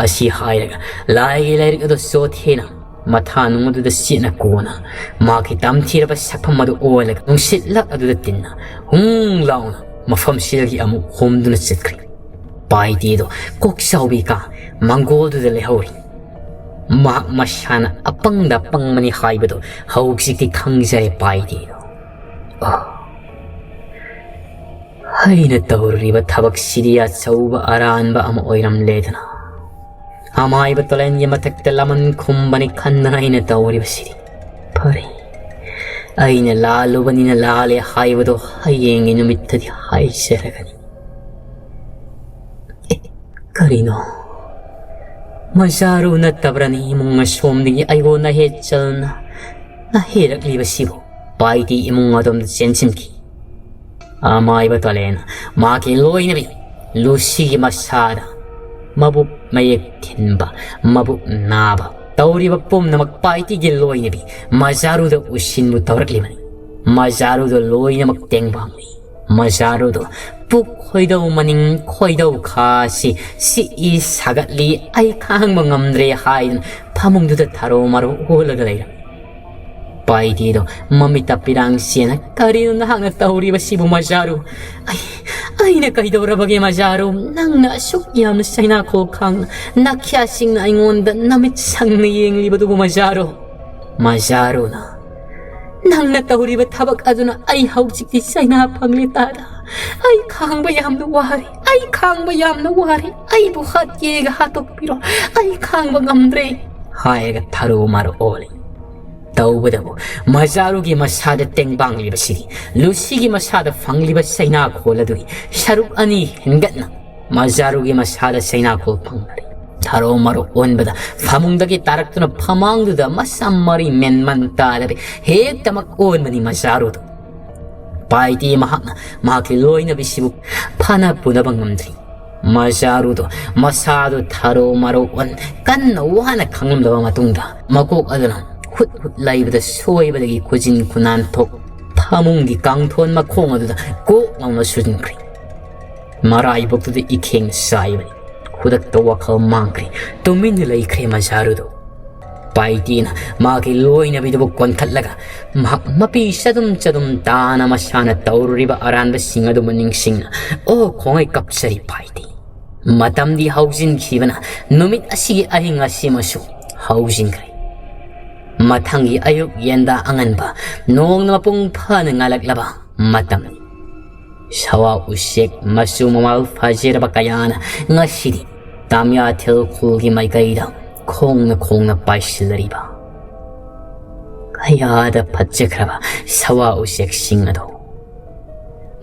ꯑꯁꯤ ꯍꯥꯏꯔꯒ ꯂꯥꯏꯒꯤ ꯂꯥꯏꯔꯤꯛ ꯑꯗꯨ ꯆꯣꯊꯦꯅ ꯃꯊꯥꯅꯨꯡ ꯑꯗꯨꯗ ꯆꯦꯠꯅ ꯀꯣꯟꯅ ꯃꯍꯥꯛꯀꯤ ꯇꯝꯊꯤꯔꯕ ꯁꯛꯐꯝ ꯑꯗꯨ ꯑꯣꯜꯂꯒ ꯅꯨꯡꯁꯤꯠꯂꯛ ꯑꯗꯨꯗ ꯇꯤꯟꯅ ꯍꯨꯡ ꯂꯥꯎꯅ ꯃꯐꯝꯁꯤꯗꯒꯤ ꯑꯃꯨꯛ ꯍꯣꯝꯗꯨꯅ ꯆꯠꯈ꯭ꯔꯦ꯫ ꯄꯥꯏꯇꯦꯗꯣ ꯀꯣꯛ ꯆꯥꯎꯕꯤ ꯀꯥ ꯃꯪꯒꯣꯜꯗꯨꯗ ꯂꯩꯍꯧꯔꯤ꯫ ꯃꯍꯥꯛ ꯃꯁꯥꯅ ꯑꯄꯪꯗ ꯑꯄꯪꯕꯅꯤ ꯍꯥꯏꯕꯗꯣ ꯍꯧꯖꯤꯛꯇꯤ ꯈꯪꯖꯔꯦ ꯄꯥꯏꯇꯦꯗꯣ꯫ ꯑꯣ, ꯑꯩꯅ ꯇꯧꯔꯤꯕ ꯊꯕꯛꯁꯤꯗꯤ ꯑꯆꯧꯕ ꯑꯔꯥꯟꯕ ꯑꯃ ꯑꯣꯏꯔꯝꯂꯦꯗꯅ꯫ ꯑꯃꯥꯏꯕ ꯇꯣꯂꯦꯟꯒꯤ ꯃꯊꯛꯇ ꯂꯃꯟ ꯈꯨꯝꯕꯅꯤ ꯈꯟꯗꯅ ꯑꯩꯅ ꯇꯧꯔꯤꯕꯁꯤꯗꯤ꯫ ꯐꯔꯦ, ꯑꯩꯅ ꯂꯥꯜꯂꯨꯕꯅꯤꯅ ꯂꯥꯜꯂꯦ ꯍꯥꯏꯕꯗꯣ ꯍꯌꯦꯡꯒꯤ ꯅꯨꯃꯤꯠꯇꯗꯤ ꯍꯥꯏꯖꯔꯒꯅꯤ꯫ ꯑꯦ, ꯀꯔꯤꯅꯣ? ꯃꯖꯥꯔꯨ ꯅꯠꯇꯕ꯭ꯔꯅꯤ ꯏꯃꯨꯡ ꯑꯁꯣꯝꯗꯒꯤ ꯑꯩꯉꯣꯟꯗ ꯍꯦꯠ ꯆꯜꯅ ꯅꯍꯦꯔꯛꯂꯤꯕꯁꯤꯕꯨ? ꯄꯥꯏꯇꯤ ꯏꯃꯨꯡ ꯑꯗꯣꯝꯗ ꯆꯦꯟꯁꯤꯟꯈꯤ꯫ ꯑꯃꯥꯏꯕ ꯇꯣꯂꯦꯟ ꯃꯍꯥꯛꯀꯤ ꯂꯣꯏꯅꯕꯤ ꯂꯨꯁꯤꯒꯤ ꯃꯁꯥꯗ ꯃꯕꯨꯛ ꯃꯌꯦꯛ ꯊꯤꯟꯕ, ꯃꯕꯨꯛ ꯅꯥꯕ ꯇꯧꯔꯤꯕ ꯄꯨꯝꯅꯃꯛ ꯄꯥꯏꯇꯤꯒꯤ ꯂꯣꯏꯅꯕꯤ ꯃꯖꯥꯔꯨꯗ ꯎꯁꯤꯟꯕꯨ ꯇꯧꯔꯛꯂꯤꯕꯅꯤ꯫ ꯃꯖꯥꯔꯨꯗ ꯂꯣꯏꯅꯃꯛ ꯇꯦꯡꯕꯥꯡꯂꯤ꯫ ꯃꯖꯥꯔꯨꯗꯣ ꯄꯨꯛ ꯈꯣꯏꯗꯧ ꯃꯅꯤꯡ ꯈꯣꯏꯗꯧ ꯈꯥꯁꯤ ꯁꯤꯛꯏ ꯁꯥꯒꯠꯂꯤ, ꯑꯩ ꯈꯥꯡꯕ ꯉꯝꯗ꯭ꯔꯦ ꯍꯥꯏꯗꯨꯅ ꯐꯃꯨꯡꯗꯨꯗ ꯊꯥꯔꯣ ꯃꯥꯔꯣ ꯑꯣꯜꯂꯒ ꯂꯩꯔꯝꯃꯤ꯫ ꯄꯥꯏꯗꯦꯗꯣ ꯃꯃꯤꯠꯇ ꯄꯤꯔꯥꯡ ꯆꯦꯅ, "ꯀꯔꯤꯅꯣ ꯅꯍꯥꯛꯅ ꯇꯧꯔꯤꯕꯁꯤꯕꯨ ꯃꯖꯥꯔꯨ? ꯑꯩ, ꯑꯩꯅ ꯀꯩꯗꯧꯔꯕꯒꯦ ꯃꯖꯥꯔꯨ? ꯅꯪꯅ ꯑꯁꯨꯛ ꯌꯥꯝꯅ ꯆꯩꯅꯥꯈꯣꯜ ꯈꯥꯡꯅ ꯅꯥꯈ꯭ꯌꯥꯁꯤꯡꯅ ꯑꯩꯉꯣꯟꯗ ꯅꯃꯤꯠ ꯁꯪꯅ ꯌꯦꯡꯂꯤꯕꯗꯨꯕꯨ ꯃꯖꯥꯔꯨ?" ꯃꯖꯥꯔꯨꯅ, "ꯅꯪꯅ ꯇꯧꯔꯤꯕ ꯊꯕꯛ ꯑꯗꯨꯅ ꯑꯩ ꯍꯧꯖꯤꯛꯇꯤ ꯆꯩꯅꯥ ꯐꯪꯂꯦ ꯇꯥꯗ꯫ ꯑꯩ ꯈꯥꯡꯕ ꯌꯥꯝꯅ ꯋꯥꯔꯦ, ꯑꯩ ꯈꯥꯡꯕ ꯌꯥꯝꯅ ꯋꯥꯔꯦ, ꯑꯩꯕꯨ ꯍꯥꯠꯀꯦꯒ ꯍꯥꯠꯇꯣꯛꯄꯤꯔꯣ, ꯑꯩ ꯈꯥꯡꯕ ꯉꯝꯗ꯭ꯔꯦ" ꯍꯥꯏꯔꯒ ꯊꯔꯣ ꯃꯥꯔꯣ ꯑꯣꯜꯂꯤ꯫ ꯇꯧꯕꯗꯕꯨ ꯃꯖꯥꯔꯨꯒꯤ ꯃꯁꯥꯗ ꯇꯦꯡꯕꯥꯡꯂꯤꯕꯁꯤꯗꯤ ꯂꯨꯁꯤꯒꯤ ꯃꯁꯥꯗ ꯐꯪꯂꯤꯕ ꯆꯩꯅꯥꯈꯣꯜ ꯑꯗꯨꯒꯤ ꯁꯔꯨꯛ ꯑꯅꯤ ꯍꯦꯟꯒꯠꯅ ꯃꯖꯥꯔꯨꯒꯤ ꯃꯁꯥꯗ ꯆꯩꯅꯥꯈꯣꯜ ꯐꯪꯂꯔꯦ꯫ ꯊꯔꯣ ꯃꯔꯣ ꯑꯣꯟꯕꯗ ꯐꯃꯨꯡꯗꯒꯤ ꯇꯥꯔꯛꯇꯨꯅ ꯐꯃꯥꯡꯗꯨꯗ ꯃꯁꯝ ꯃꯔꯤ ꯃꯦꯟꯃꯟ ꯇꯥꯗꯕꯤ ꯍꯦꯛꯇꯃꯛ ꯑꯣꯟꯕꯅꯤ ꯃꯖꯥꯔꯨꯗꯨ꯫ ꯄꯥꯏꯗꯦ ꯃꯍꯥꯛꯅ ꯃꯍꯥꯛꯀꯤ ꯂꯣꯏꯅꯕꯤꯁꯤꯕꯨ ꯐꯅ ꯄꯨꯅꯕ ꯉꯝꯗ꯭ꯔꯤ꯫ ꯃꯖꯥꯔꯨꯗꯣ ꯃꯁꯥꯗꯨ ꯊꯔꯣ ꯃꯔꯣ ꯑꯣꯟ ꯀꯟꯅ ꯋꯥꯅ ꯈꯥꯡꯂꯝꯂꯕ ꯃꯇꯨꯡꯗ ꯃꯀꯣꯛ ꯑꯗꯨꯅ ꯍꯨꯠ ꯍꯨꯠ ꯂꯩꯕꯗ ꯁꯣꯏꯕꯗꯒꯤ ꯈꯨꯖꯤꯟ ꯈꯨꯅꯥꯟ ꯊꯣꯛ ꯐꯃꯨꯡꯒꯤ ꯀꯥꯡꯊꯣꯟ ꯃꯈꯣꯡ ꯑꯗꯨꯗ ꯀꯣꯛ ꯂꯥꯎꯅ ꯁꯨꯖꯤꯟꯈ꯭ꯔꯦ꯫ ꯃꯔꯥꯏꯕꯛꯇꯨꯗ ꯏꯈꯦꯡ ꯆꯥꯏꯕꯅꯤ꯫ ꯈꯨꯗꯛꯇ ꯋꯥꯈꯜ ꯃꯥꯡꯈ꯭ꯔꯦ꯫ ꯇꯨꯃꯤꯟꯅ ꯂꯩꯈ꯭ꯔꯦ ꯃꯖꯥꯔꯨꯗꯣ꯫ ꯄꯥꯏꯇꯤꯅ ꯃꯥꯒꯤ ꯂꯣꯏꯅꯕꯤꯗꯨꯕꯨ ꯀꯣꯟꯈꯠꯂꯒ ꯃꯍꯥꯛ ꯃꯄꯤ ꯆꯗꯨꯝ ꯆꯗꯨꯝ ꯇꯥꯅ ꯃꯁꯥꯅ ꯇꯧꯔꯨꯔꯤꯕ ꯑꯔꯥꯟꯕꯁꯤꯡ ꯑꯗꯨꯕꯨ ꯅꯤꯡꯁꯤꯡꯅ, "ꯑꯣ, ꯈꯣꯡꯉꯩ ꯀꯞꯆꯔꯤ ꯄꯥꯏꯇꯤ꯫ ꯃꯇꯝꯗꯤ ꯍꯧꯖꯤꯟꯈꯤꯕꯅ ꯅꯨꯃꯤꯠ ꯑꯁꯤꯒꯤ ꯑꯍꯤꯡ ꯑꯁꯤꯃꯁꯨ ꯍꯧꯖꯤꯟꯈ꯭ꯔꯦ꯫ ꯃꯊꯪꯒꯤ ꯑꯌꯨꯛ ꯌꯦꯟꯗꯥ ꯑꯉꯟꯕ ꯅꯣꯡꯅ ꯃꯄꯨꯡ ꯐꯥꯅ ꯉꯥꯜꯂꯛꯂꯕ ꯃꯇꯝꯅꯤ꯫ ꯁꯋꯥ ꯎꯆꯦꯛ ꯃꯆꯨ ꯃꯃꯥꯜ ꯐꯖꯔꯕ ꯀꯌꯥꯅ ꯉꯁꯤꯗꯤ ꯇꯥꯃꯤꯌꯥꯊꯦꯜ ꯈꯨꯜꯒꯤ ꯃꯥꯏꯀꯩꯗ ꯈꯣꯡꯅ ꯈꯣꯡꯅ ꯄꯥꯏꯁꯤꯜꯂꯔꯤꯕ ꯀꯌꯥꯗ ꯐꯠꯖꯈ꯭ꯔꯕ ꯁꯋꯥ ꯎꯆꯦꯛꯁꯤꯡ ꯑꯗꯣ꯫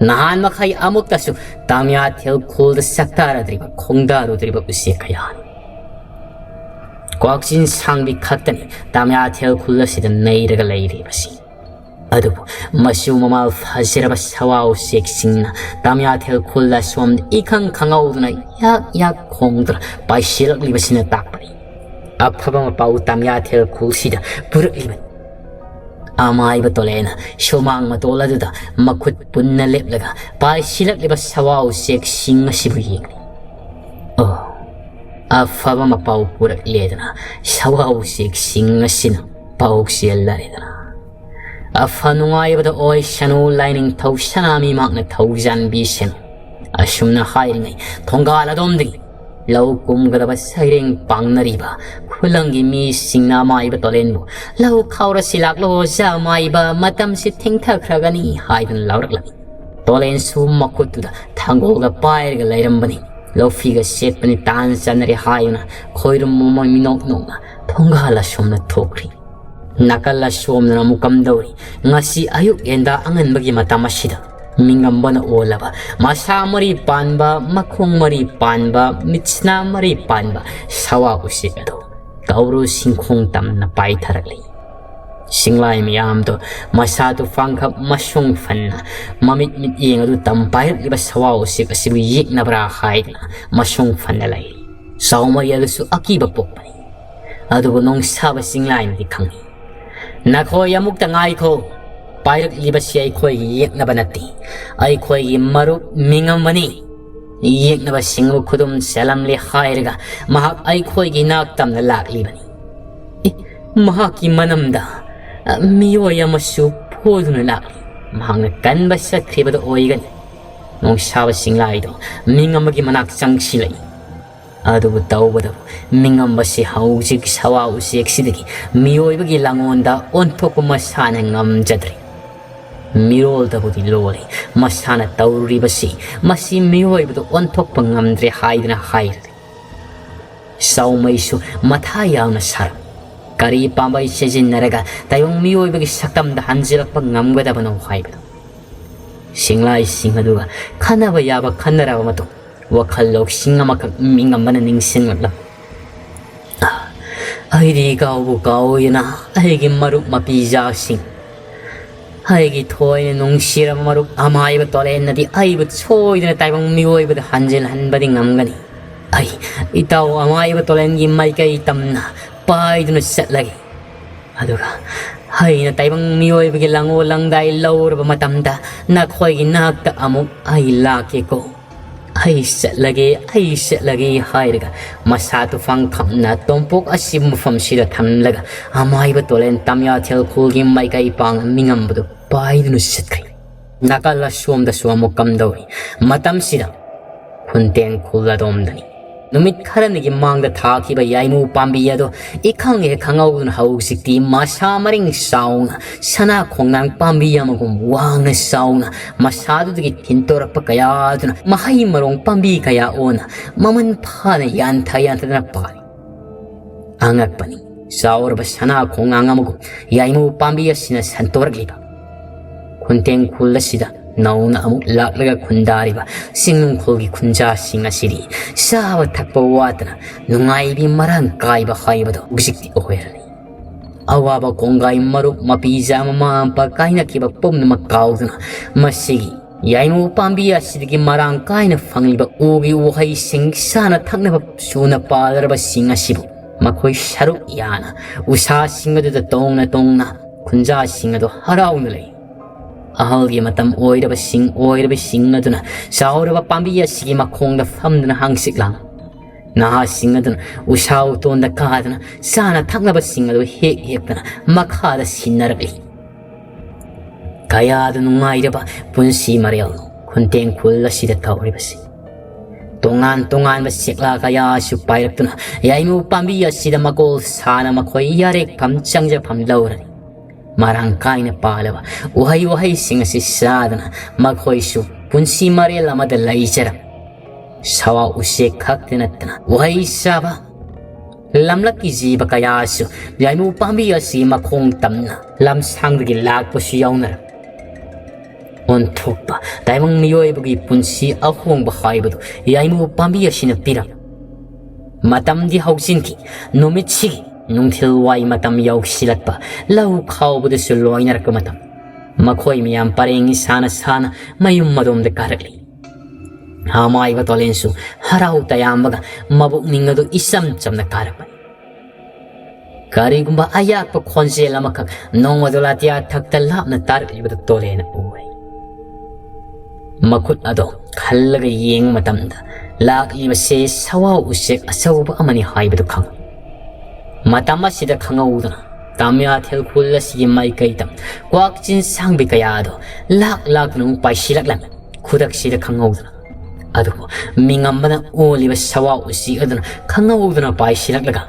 ꯅꯍꯥꯟ ꯃꯈꯩ ꯑꯃꯨꯛꯇꯁꯨ ꯇꯥꯃꯤꯌꯥꯊꯦꯜ ꯈꯨꯜꯗ ꯁꯛꯇꯥꯔꯗ꯭ꯔꯤꯕ, ꯈꯣꯡꯗꯥꯔꯨꯗ꯭ꯔꯤꯕ ꯎꯆꯦꯛ ꯀꯌꯥꯅꯤ꯫ ꯀ꯭ꯋꯥꯛꯆꯤꯟ ꯁꯥꯡꯕꯤ ꯈꯛꯇꯅꯤ ꯇꯥꯃꯤꯌꯥꯊꯦꯜ ꯈꯨꯜ ꯑꯁꯤꯗ ꯅꯩꯔꯒ ꯂꯩꯔꯤꯕꯁꯤ꯫ ꯑꯗꯨꯕꯨ ꯃꯆꯨ ꯃꯃꯥꯜ ꯐꯖꯔꯕ ꯁꯋꯥ ꯎꯆꯦꯛꯁꯤꯡꯅ ꯇꯥꯃꯤꯌꯥꯊꯦꯜ ꯈꯨꯜ ꯑꯁꯣꯝꯗ ꯏꯈꯪ ꯈꯪꯍꯧꯗꯅ ꯌꯥꯛ ꯌꯥꯛ ꯈꯣꯡꯗꯨꯅ ꯄꯥꯏꯁꯤꯜꯂꯛꯂꯤꯕꯁꯤꯅ ꯇꯥꯛꯄꯅꯤ꯫ ꯑꯐꯕ ꯃꯄꯥꯎ ꯇꯥꯃꯤꯌꯥꯊꯦꯜ ꯈꯨꯜꯁꯤꯗ ꯄꯨꯔꯛꯂꯤꯕꯅꯤ꯫ ꯑꯃꯥꯏꯕ ꯇꯣꯂꯦꯅ ꯁꯨꯃꯥꯡ ꯃꯇꯣꯜ ꯑꯗꯨꯗ ꯃꯈꯨꯠ ꯄꯨꯟꯅ ꯂꯦꯞꯂꯒ ꯄꯥꯏꯁꯤꯜꯂꯛꯂꯤꯕ ꯁꯋꯥ ꯎꯆꯦꯛꯁꯤꯡ ꯑꯁꯤꯕꯨ ꯌꯦꯡꯂꯤ꯫ ꯑꯣ, ꯑꯐꯕ ꯃꯄꯥꯎ ꯄꯨꯔꯛꯂꯦꯗꯅ ꯁꯋꯥ ꯎꯆꯦꯛꯁꯤꯡ ꯑꯁꯤꯅ ꯄꯥꯎ ꯆꯦꯜꯂꯔꯦꯗꯅ꯫ "ꯑꯐ ꯅꯨꯡꯉꯥꯏꯕꯗ ꯑꯣꯏꯁꯅꯨ, ꯂꯥꯏꯅꯤꯡꯊꯧ ꯁꯅꯥꯃꯤꯃꯥꯛꯅ ꯊꯧꯖꯥꯟꯕꯤꯁꯅꯨ"꯫ ꯑꯁꯨꯝꯅ ꯍꯥꯏꯔꯤꯉꯩ ꯊꯣꯡꯒꯥꯜ ꯑꯗꯣꯝꯗꯒꯤ ꯂꯧ ꯀꯨꯝꯒꯗꯕ ꯁꯩꯔꯦꯡ ꯄꯥꯡꯅꯔꯤꯕ ꯈꯨꯂꯪꯒꯤ ꯃꯤꯁꯤꯡꯅ ꯑꯃꯥꯏꯕ ꯇꯣꯂꯦꯟꯕꯨ, "ꯂꯧ ꯈꯥꯎꯔꯁꯤ ꯂꯥꯛꯂꯣ, ꯑꯣꯖꯥ ꯑꯃꯥꯏꯕ, ꯃꯇꯝꯁꯤ ꯊꯦꯡꯊꯈ꯭ꯔꯒꯅꯤ" ꯍꯥꯏꯗꯨꯅ ꯂꯥꯎꯔꯛꯂꯝꯃꯤ꯫ ꯇꯣꯂꯦꯟꯁꯨ ꯃꯈꯨꯠꯇꯨꯗ ꯊꯥꯡꯒꯣꯜꯒ ꯄꯥꯏꯔꯒ ꯂꯩꯔꯝꯕꯅꯤ꯫ ꯂꯧꯐꯤꯒ ꯁꯦꯠꯄꯅꯤ, ꯇꯥꯟ ꯆꯥꯟꯅꯔꯦ ꯍꯥꯏꯗꯨꯅ ꯈꯣꯏꯔꯨꯝ ꯑꯃ ꯃꯤꯅꯣꯛ ꯅꯣꯛꯅ ꯊꯣꯡꯒꯥꯜ ꯑꯁꯣꯝꯗ ꯊꯣꯛꯈ꯭ꯔꯤ꯫ ꯅꯥꯀꯜ ꯑꯁꯣꯝꯗꯅ ꯑꯃꯨꯛ ꯀꯝꯗꯧꯔꯤ? ꯉꯁꯤ ꯑꯌꯨꯛ ꯌꯦꯟꯗꯥ ꯑꯉꯟꯕꯒꯤ ꯃꯇꯝ ꯑꯁꯤꯗ ꯃꯤꯉꯝꯕꯅ ꯑꯣꯜꯂꯕ, ꯃꯁꯥ ꯃꯔꯤ ꯄꯥꯟꯕ, ꯃꯈꯣꯡ ꯃꯔꯤ ꯄꯥꯟꯕ, ꯃꯤꯠꯁꯅꯥ ꯃꯔꯤ ꯄꯥꯟꯕ ꯁꯋꯥ ꯎꯆꯦꯛ ꯑꯗꯨ ꯀꯧꯔꯨ ꯁꯤꯡꯈꯣꯡ ꯇꯝꯅ ꯄꯥꯏꯊꯔꯛꯂꯤ꯫ ꯆꯤꯡꯂꯥꯏ ꯃꯤꯌꯥꯝꯗꯨ ꯃꯁꯥꯗꯨ ꯐꯥꯡꯈꯞ ꯃꯁꯨꯡ ꯐꯟꯅ ꯃꯃꯤꯠ ꯃꯤꯠꯌꯦꯡ ꯑꯗꯨ ꯇꯝ ꯄꯥꯏꯔꯛꯂꯤꯕ ꯁꯋꯥ ꯎꯆꯦꯛ ꯑꯁꯤꯕꯨ ꯌꯦꯛꯅꯕ꯭ꯔꯥ ꯍꯥꯏꯗꯨꯅ ꯃꯁꯨꯡ ꯐꯟꯅ ꯂꯩꯔꯤ꯫ ꯆꯥꯎꯃꯔꯤ ꯑꯗꯨꯁꯨ ꯑꯀꯤꯕ ꯄꯣꯛꯄꯅꯤ꯫ ꯑꯗꯨꯕꯨ ꯅꯣꯡꯁꯥꯕ ꯆꯤꯡꯂꯥꯏꯅꯗꯤ ꯈꯪꯏ꯫ "ꯅꯈꯣꯏ ꯑꯃꯨꯛꯇ ꯉꯥꯏꯈꯣ꯫ ꯄꯥꯏꯔꯛꯂꯤꯕꯁꯤ ꯑꯩꯈꯣꯏꯒꯤ ꯌꯦꯛꯅꯕ ꯅꯠꯇꯦ꯫ ꯑꯩꯈꯣꯏꯒꯤ ꯃꯔꯨꯞ ꯃꯤꯉꯝꯕꯅꯤ꯫ ꯌꯦꯛꯅꯕꯁꯤꯡꯕꯨ ꯈꯨꯗꯨꯝ ꯆꯦꯜꯂꯝꯂꯦ ꯍꯥꯏꯔꯒ ꯃꯍꯥꯛ ꯑꯩꯈꯣꯏꯒꯤ ꯅꯥꯛ ꯇꯝꯅ ꯂꯥꯛꯂꯤꯕꯅꯤ"꯫ ꯃꯍꯥꯛꯀꯤ ꯃꯅꯝꯗ, ꯑ, ꯃꯤꯑꯣꯏ ꯑꯃꯁꯨ ꯐꯨꯗꯨꯅ ꯂꯥꯛꯂꯤ꯫ ꯃꯍꯥꯛꯅ ꯀꯟꯕ ꯆꯠꯈ꯭ꯔꯤꯕꯗꯨ ꯑꯣꯏꯒꯅꯤ꯫ ꯅꯣꯡꯁꯥꯕ ꯁꯤꯡꯂꯥꯏꯗꯣ ꯃꯤꯡ ꯑꯃꯒꯤ ꯃꯅꯥꯛ ꯆꯪꯁꯤꯜꯂꯛꯏ꯫ ꯑꯗꯨꯕꯨ ꯇꯧꯕꯗꯕꯨ ꯃꯤꯡ ꯑꯃꯁꯤ ꯍꯧꯖꯤꯛ ꯁꯋꯥ ꯎꯆꯦꯛꯁꯤꯗꯒꯤ ꯃꯤꯑꯣꯏꯕꯒꯤ ꯂꯥꯉꯣꯟꯗ ꯑꯣꯟꯊꯣꯛꯄ ꯃꯁꯥꯅ ꯉꯝꯖꯗ꯭ꯔꯦ꯫ ꯃꯤꯔꯣꯜꯗꯕꯨꯗꯤ ꯂꯣꯜꯂꯤ, ꯃꯁꯥꯅ ꯇꯧꯔꯤꯕꯁꯤ ꯃꯁꯤ ꯃꯤꯑꯣꯏꯕꯗ ꯑꯣꯟꯊꯣꯛꯄ ꯉꯝꯗ꯭ꯔꯦ ꯍꯥꯏꯗꯅ ꯍꯥꯏꯔꯤ꯫ ꯆꯥꯎꯃꯩꯁꯨ ꯃꯊꯥ ꯌꯥꯝꯅ ꯁꯥꯔꯝꯃꯤ꯫ ꯀꯔꯤ ꯄꯥꯝꯕꯩ ꯁꯤꯖꯤꯟꯅꯔꯒ ꯇꯥꯏꯕꯪ ꯃꯤꯑꯣꯏꯕꯒꯤ ꯁꯛꯇꯝꯗ ꯍꯟꯖꯤꯜꯂꯛꯄ ꯉꯝꯒꯗꯕꯅꯣ ꯍꯥꯏꯕꯗꯨ꯫ ꯁꯤꯡꯂꯥꯏꯁꯤꯡ ꯑꯗꯨꯒ ꯈꯟꯅꯕ ꯌꯥꯕ ꯈꯟꯅꯔꯕ ꯃꯇꯨꯡ, ꯋꯥꯈꯜ ꯂꯧꯁꯤꯡ ꯑꯃꯈꯛ ꯃꯤꯉꯝꯕꯅ ꯅꯤꯡꯁꯤꯡꯂꯛꯂꯝꯃꯤ꯫ ꯑꯩꯗꯤ ꯀꯥꯎꯕꯨ ꯀꯥꯎꯏꯅ ꯑꯩꯒꯤ ꯃꯔꯨꯞ ꯃꯄꯤꯖꯥꯁꯤꯡ, ꯑꯩꯒꯤ ꯊꯣꯏꯅ ꯅꯨꯡꯁꯤꯔꯕ ꯃꯔꯨꯞ ꯑꯃꯥꯏꯕ ꯇꯣꯂꯦꯟꯅꯗꯤ ꯑꯩꯕꯨ ꯁꯣꯏꯗꯅ ꯇꯥꯏꯕꯪ ꯃꯤꯑꯣꯏꯕꯗ ꯍꯟꯖꯤꯜꯍꯟꯕꯗꯤ ꯉꯝꯒꯅꯤ꯫ ꯑꯩ ꯏꯇꯥꯎ ꯑꯃꯥꯏꯕ ꯇꯣꯂꯦꯟꯒꯤ ꯃꯥꯏꯀꯩ ꯇꯝꯅ ꯄꯥꯏꯗꯨꯅ ꯆꯠꯂꯒꯦ꯫ ꯑꯗꯨꯒ ꯑꯩꯅ ꯇꯥꯏꯕꯪ ꯃꯤꯑꯣꯏꯕꯒꯤ ꯂꯥꯡꯑꯣ ꯂꯥꯡꯗꯥꯏ ꯂꯧꯔꯕ ꯃꯇꯝꯗ ꯅꯈꯣꯏꯒꯤ ꯅꯥꯛꯇ ꯑꯃꯨꯛ ꯑꯩ ꯂꯥꯛꯀꯦꯀꯣ꯫ ꯑꯩ ꯆꯠꯂꯒꯦ, ꯑꯩ ꯆꯠꯂꯒꯦ ꯍꯥꯏꯔꯒ ꯃꯁꯥ ꯇꯨꯐꯥꯡ ꯈꯞꯅ ꯇꯣꯝꯄꯣꯛ ꯑꯁꯤꯕ ꯃꯐꯝꯁꯤꯗ ꯊꯝꯂꯒ ꯑꯃꯥꯏꯕ ꯇꯣꯂꯦꯟ ꯇꯝꯌꯥꯊꯦꯜ ꯈꯨꯜꯒꯤ ꯃꯥꯏꯀꯩ ꯄꯥꯡꯅ ꯃꯤꯉꯝꯕꯗꯨ ꯄꯥꯏꯗꯨꯅ ꯆꯠꯈ꯭ꯔꯦ꯫ ꯅꯥꯀꯜ ꯑꯁꯣꯝꯗꯁꯨ ꯑꯃꯨꯛ ꯀꯝꯗꯧꯔꯤ? ꯃꯇꯝꯁꯤꯗ ꯈꯨꯟꯇꯦꯡ ꯈꯨꯜ ꯑꯗꯣꯝꯗꯅꯤ꯫ ꯅꯨꯃꯤꯠ ꯈꯔꯅꯤꯒꯤ ꯃꯥꯡꯗ ꯊꯥꯈꯤꯕ ꯌꯥꯏꯃꯨ ꯄꯥꯝꯕꯤ ꯑꯗꯣ ꯏꯈꯪ ꯍꯦꯛ ꯈꯪꯍꯧꯗꯅ ꯍꯧꯖꯤꯛꯇꯤ ꯃꯁꯥ ꯃꯔꯤꯡ ꯆꯥꯎꯅ ꯁꯅꯥ ꯈꯣꯡꯅꯥꯡ ꯄꯥꯝꯕꯤ ꯑꯃꯒꯨꯝ ꯋꯥꯡꯅ ꯆꯥꯎꯅ ꯃꯁꯥꯗꯨꯗꯒꯤ ꯊꯤꯟꯇꯣꯔꯛꯄ ꯀꯌꯥꯗꯨꯅ ꯃꯍꯩ ꯃꯔꯣꯡ ꯄꯥꯝꯕꯤ ꯀꯌꯥ ꯑꯣꯟꯅ ꯃꯃꯜ ꯐꯥꯅ ꯌꯥꯟꯊ ꯌꯥꯟꯊꯗꯅ ꯄꯥꯜꯂꯤ꯫ ꯑꯉꯛꯄꯅꯤ, ꯆꯥꯎꯔꯕ ꯁꯅꯥ ꯈꯣꯡꯅꯥꯡ ꯑꯃꯒꯨꯝ ꯌꯥꯏꯃꯨ ꯄꯥꯝꯕꯤ ꯑꯁꯤꯅ ꯁꯟꯇꯣꯔꯛꯂꯤꯕ꯫ ꯈꯨꯟꯇꯦꯡ ꯈꯨꯜ ꯑꯁꯤꯗ ꯅꯧꯅ ꯑꯃꯨꯛ ꯂꯥꯛꯂꯒ ꯈꯨꯟꯗꯥꯔꯤꯕ ꯆꯤꯡꯅꯨꯡꯈꯣꯜꯒꯤ ꯈꯨꯟꯖꯥꯁꯤꯡ ꯑꯁꯤꯗꯤ ꯆꯥꯕ ꯊꯛꯄ ꯋꯥꯠꯇꯅ ꯅꯨꯡꯉꯥꯏꯕꯤ ꯃꯔꯥꯡ ꯀꯥꯏꯕ ꯍꯥꯏꯕꯗꯣ ꯍꯧꯖꯤꯛꯇꯤ ꯑꯣꯏꯔꯅꯤ꯫ ꯑꯋꯥꯕ ꯀꯣꯡꯒꯥꯏ ꯃꯔꯨꯞ ꯃꯄꯤꯖꯥ ꯃꯃꯥ ꯃꯄꯥ ꯀꯥꯏꯅꯈꯤꯕ ꯄꯨꯝꯅꯃꯛ ꯀꯥꯎꯗꯨꯅ ꯃꯁꯤꯒꯤ ꯌꯥꯏꯃꯨ ꯄꯥꯝꯕꯤ ꯑꯁꯤꯗꯒꯤ ꯃꯔꯥꯡ ꯀꯥꯏꯅ ꯐꯪꯂꯤꯕ ꯎꯒꯤ ꯎꯍꯩꯁꯤꯡ ꯆꯥꯅ ꯊꯛꯅꯕ ꯁꯨꯅ ꯄꯥꯜꯂꯔꯕꯁꯤꯡ ꯑꯁꯤꯕꯨ ꯃꯈꯣꯏ ꯁꯔꯨꯛ ꯌꯥꯅ ꯎꯁꯥꯁꯤꯡ ꯑꯗꯨꯗ ꯇꯣꯡꯅ ꯇꯣꯡꯅ ꯈꯨꯟꯖꯥꯁꯤꯡ ꯑꯗꯨ ꯍꯔꯥꯎꯅ ꯂꯩ꯫ ꯑꯍꯜꯒꯤ ꯃꯇꯝ ꯑꯣꯏꯔꯕꯁꯤꯡ ꯑꯣꯏꯔꯕꯁꯤꯡ ꯑꯗꯨꯅ ꯆꯥꯎꯔꯕ ꯄꯥꯝꯕꯤ ꯑꯁꯤꯒꯤ ꯃꯈꯣꯡꯗ ꯐꯝꯗꯨꯅ ꯍꯪꯆꯤꯠ ꯂꯥꯡ ꯅꯍꯥꯁꯤꯡ ꯑꯗꯨꯅ ꯎꯁꯥ ꯎꯇꯣꯟꯗ ꯀꯥꯗꯨꯅ ꯆꯥꯅ ꯊꯛꯅꯕꯁꯤꯡ ꯑꯗꯨ ꯍꯦꯛ ꯍꯦꯛꯇꯅ ꯃꯈꯥꯗ ꯁꯤꯟꯅꯔꯛꯂꯤ꯫ ꯀꯌꯥꯗ ꯅꯨꯡꯉꯥꯏꯔꯕ ꯄꯨꯟꯁꯤ ꯃꯔꯦꯜꯅꯣ ꯈꯨꯟꯇꯦꯡ ꯈꯨꯜ ꯑꯁꯤꯗ ꯇꯧꯔꯤꯕꯁꯤ꯫ ꯇꯣꯉꯥꯟ ꯇꯣꯉꯥꯟꯕ ꯆꯦꯛꯂꯥ ꯀꯌꯥꯁꯨ ꯄꯥꯏꯔꯛꯇꯨꯅ ꯌꯥꯏꯃꯨ ꯄꯥꯝꯕꯤ ꯑꯁꯤꯗ ꯃꯀꯣꯜ ꯁꯥꯅ ꯃꯈꯣꯏ ꯌꯥꯔꯦꯛꯐꯝ ꯆꯪꯖꯐꯝ ꯂꯧꯔꯅꯤ꯫ ꯃꯔꯥꯡ ꯀꯥꯏꯅ ꯄꯥꯜꯂꯕ ꯎꯍꯩ ꯋꯥꯍꯩꯁꯤꯡ ꯑꯁꯤ ꯆꯥꯗꯨꯅ ꯃꯈꯣꯏꯁꯨ ꯄꯨꯟꯁꯤ ꯃꯔꯦꯜ ꯑꯃꯗ ꯂꯩꯖꯔꯝꯃꯤ꯫ ꯁꯋꯥ ꯎꯆꯦꯛ ꯈꯛꯇ ꯅꯠꯇꯅ ꯎꯍꯩ ꯆꯥꯕ ꯂꯝꯂꯛꯀꯤ ꯖꯤꯕ ꯀꯌꯥꯁꯨ ꯌꯥꯏꯃꯨ ꯄꯥꯝꯕꯤ ꯑꯁꯤ ꯃꯈꯣꯡ ꯇꯝꯅ ꯂꯝꯁꯥꯡꯗꯒꯤ ꯂꯥꯛꯄꯁꯨ ꯌꯥꯎꯅꯔꯝꯃꯤ꯫ ꯑꯣꯟꯊꯣꯛꯄ ꯇꯥꯏꯕꯪ ꯃꯤꯑꯣꯏꯕꯒꯤ ꯄꯨꯟꯁꯤ ꯑꯍꯣꯡꯕ ꯍꯥꯏꯕꯗꯨ ꯌꯥꯏꯃꯨ ꯄꯥꯝꯕꯤ ꯑꯁꯤꯅ ꯄꯤꯔꯝꯃꯤ꯫ ꯃꯇꯝꯗꯤ ꯍꯧꯖꯤꯟꯈꯤ꯫ ꯅꯨꯃꯤꯠꯁꯤꯒꯤ ꯅꯨꯡꯊꯤꯜ ꯋꯥꯏ ꯃꯇꯝ ꯌꯧꯁꯤꯜꯂꯛꯄ, ꯂꯧ ꯈꯥꯎꯕꯗꯁꯨ ꯂꯣꯏꯅꯔꯛꯄ ꯃꯇꯝ꯫ ꯃꯈꯣꯏ ꯃꯌꯥꯝ ꯄꯔꯦꯡ ꯁꯥꯅ ꯁꯥꯅ ꯃꯌꯨꯝ ꯑꯗꯣꯝꯗ ꯀꯥꯔꯛꯂꯤ꯫ ꯑꯃꯥꯏꯕ ꯇꯣꯂꯦꯟꯁꯨ ꯍꯔꯥꯎ ꯇꯌꯥꯝꯕꯒ ꯃꯕꯨꯛꯅꯤꯡ ꯑꯗꯨ ꯏꯆꯝ ꯆꯝꯅ ꯀꯥꯔꯛꯄꯅꯤ꯫ ꯀꯔꯤꯒꯨꯝꯕ ꯑꯌꯥꯛꯄ ꯈꯣꯟꯖꯦꯜ ꯑꯃꯈꯛ ꯅꯣꯡꯃ ꯗꯣꯂꯥꯇꯤꯌꯥ ꯊꯛꯇ ꯂꯥꯞꯅ ꯇꯥꯔꯛꯂꯤꯕꯗꯨ ꯇꯣꯂꯦꯟꯅ ꯎꯔꯦ꯫ ꯃꯈꯨꯠ ꯑꯗꯣ ꯈꯜꯂꯒ ꯌꯦꯡꯕ ꯃꯇꯝꯗ ꯂꯥꯛꯂꯤꯕꯁꯦ ꯁꯋꯥꯎ ꯎꯆꯦꯛ ꯑꯆꯧꯕ ꯑꯃꯅꯤ ꯍꯥꯏꯕꯗꯨ ꯈꯪꯏ꯫ ꯃꯇꯝ ꯑꯁꯤꯗ ꯈꯪꯍꯧꯗꯅ ꯇꯥꯃꯤꯌꯥ ꯊꯦꯜꯈꯨꯜ ꯑꯁꯤꯒꯤ ꯃꯥꯏꯀꯩꯗ ꯀ꯭ꯋꯥꯛꯆꯤꯟ ꯁꯥꯡꯕꯤ ꯀꯌꯥ ꯑꯗꯣ ꯂꯥꯛ ꯂꯥꯛꯇꯨꯅ ꯑꯃꯨꯛ ꯄꯥꯏꯁꯤꯜꯂꯛꯂꯝꯃꯤ꯫ ꯈꯨꯗꯛꯁꯤꯗ ꯈꯪꯍꯧꯗꯅ ꯑꯗꯨꯕꯨ ꯃꯤꯉꯝꯕꯅ ꯑꯣꯜꯂꯤꯕ ꯁꯋꯥꯎ ꯎꯆꯦꯛ ꯑꯗꯨꯅ ꯈꯪꯍꯧꯗꯅ ꯄꯥꯏꯁꯤꯜꯂꯛꯂꯒ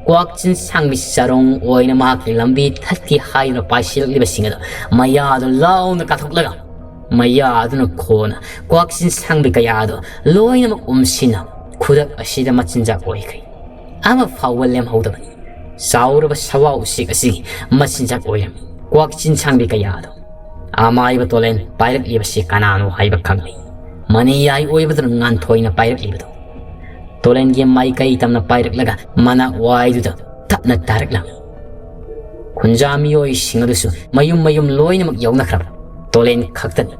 ꯀ꯭ꯋꯥꯛꯆꯤꯟ ꯁꯥꯡꯕꯤ ꯆꯔꯣꯡ ꯑꯣꯏꯅ ꯃꯍꯥꯛꯀꯤ ꯂꯝꯕꯤ ꯊꯠꯀꯦ ꯍꯥꯏꯗꯨꯅ ꯄꯥꯏꯁꯤꯜꯂꯛꯂꯤꯕꯁꯤꯡ ꯑꯗꯨ ꯃꯌꯥꯗꯨ ꯂꯥꯎꯅ ꯀꯥꯊꯣꯛꯂꯒ ꯃꯌꯥ ꯑꯗꯨꯅ ꯈꯣꯟꯅ ꯀ꯭ꯋꯥꯛꯆꯤꯟ ꯁꯥꯡꯕꯤ ꯀꯌꯥ ꯑꯗꯨ ꯂꯣꯏꯅꯃꯛ ꯎꯝꯁꯤꯟꯅ ꯈꯨꯗꯛ ꯑꯁꯤꯗ ꯃꯆꯤꯟꯖꯥꯛ ꯑꯣꯏꯈ꯭ꯔꯦ꯫ ꯑꯃ ꯐꯥꯎꯕ ꯂꯦꯝꯍꯧꯗꯕꯅꯤ꯫ ꯆꯥꯎꯔꯕ ꯁꯋꯥꯎ ꯎꯆꯦꯛ ꯑꯁꯤꯒꯤ ꯃꯆꯤꯟꯖꯥꯛ ꯑꯣꯏꯔꯝꯃꯤ ꯀ꯭ꯋꯥꯛꯆꯤꯟ ꯁꯥꯡꯕꯤ ꯀꯌꯥ ꯑꯗꯨ꯫ ꯑꯃꯥꯏꯕ ꯇꯣꯂꯦꯟ ꯄꯥꯏꯔꯛꯂꯤꯕꯁꯤ ꯀꯅꯥꯅꯣ ꯍꯥꯏꯕ ꯈꯪꯂꯤ꯫ ꯃꯅꯤꯌꯥꯏ ꯑꯣꯏꯕꯗꯨꯅ ꯉꯥꯟꯊꯣꯏꯅ ꯄꯥꯏꯔꯛꯂꯤꯕꯗꯨ꯫ ꯇꯣꯂꯦꯟꯒꯤ ꯃꯥꯏꯀꯩ ꯇꯝꯅ ꯄꯥꯏꯔꯛꯂꯒ ꯃꯅꯥꯛ ꯋꯥꯏꯗꯨꯗ ꯇꯞꯅ ꯇꯥꯔꯛꯂꯝꯃꯤ꯫ ꯈꯨꯟꯖꯥ ꯃꯤꯑꯣꯏꯁꯤꯡ ꯑꯗꯨꯁꯨ ꯃꯌꯨꯝ ꯃꯌꯨꯝ ꯂꯣꯏꯅꯃꯛ ꯌꯧꯅꯈ꯭ꯔꯕ꯫ ꯇꯣꯂꯦꯟ ꯈꯛꯇꯅꯤ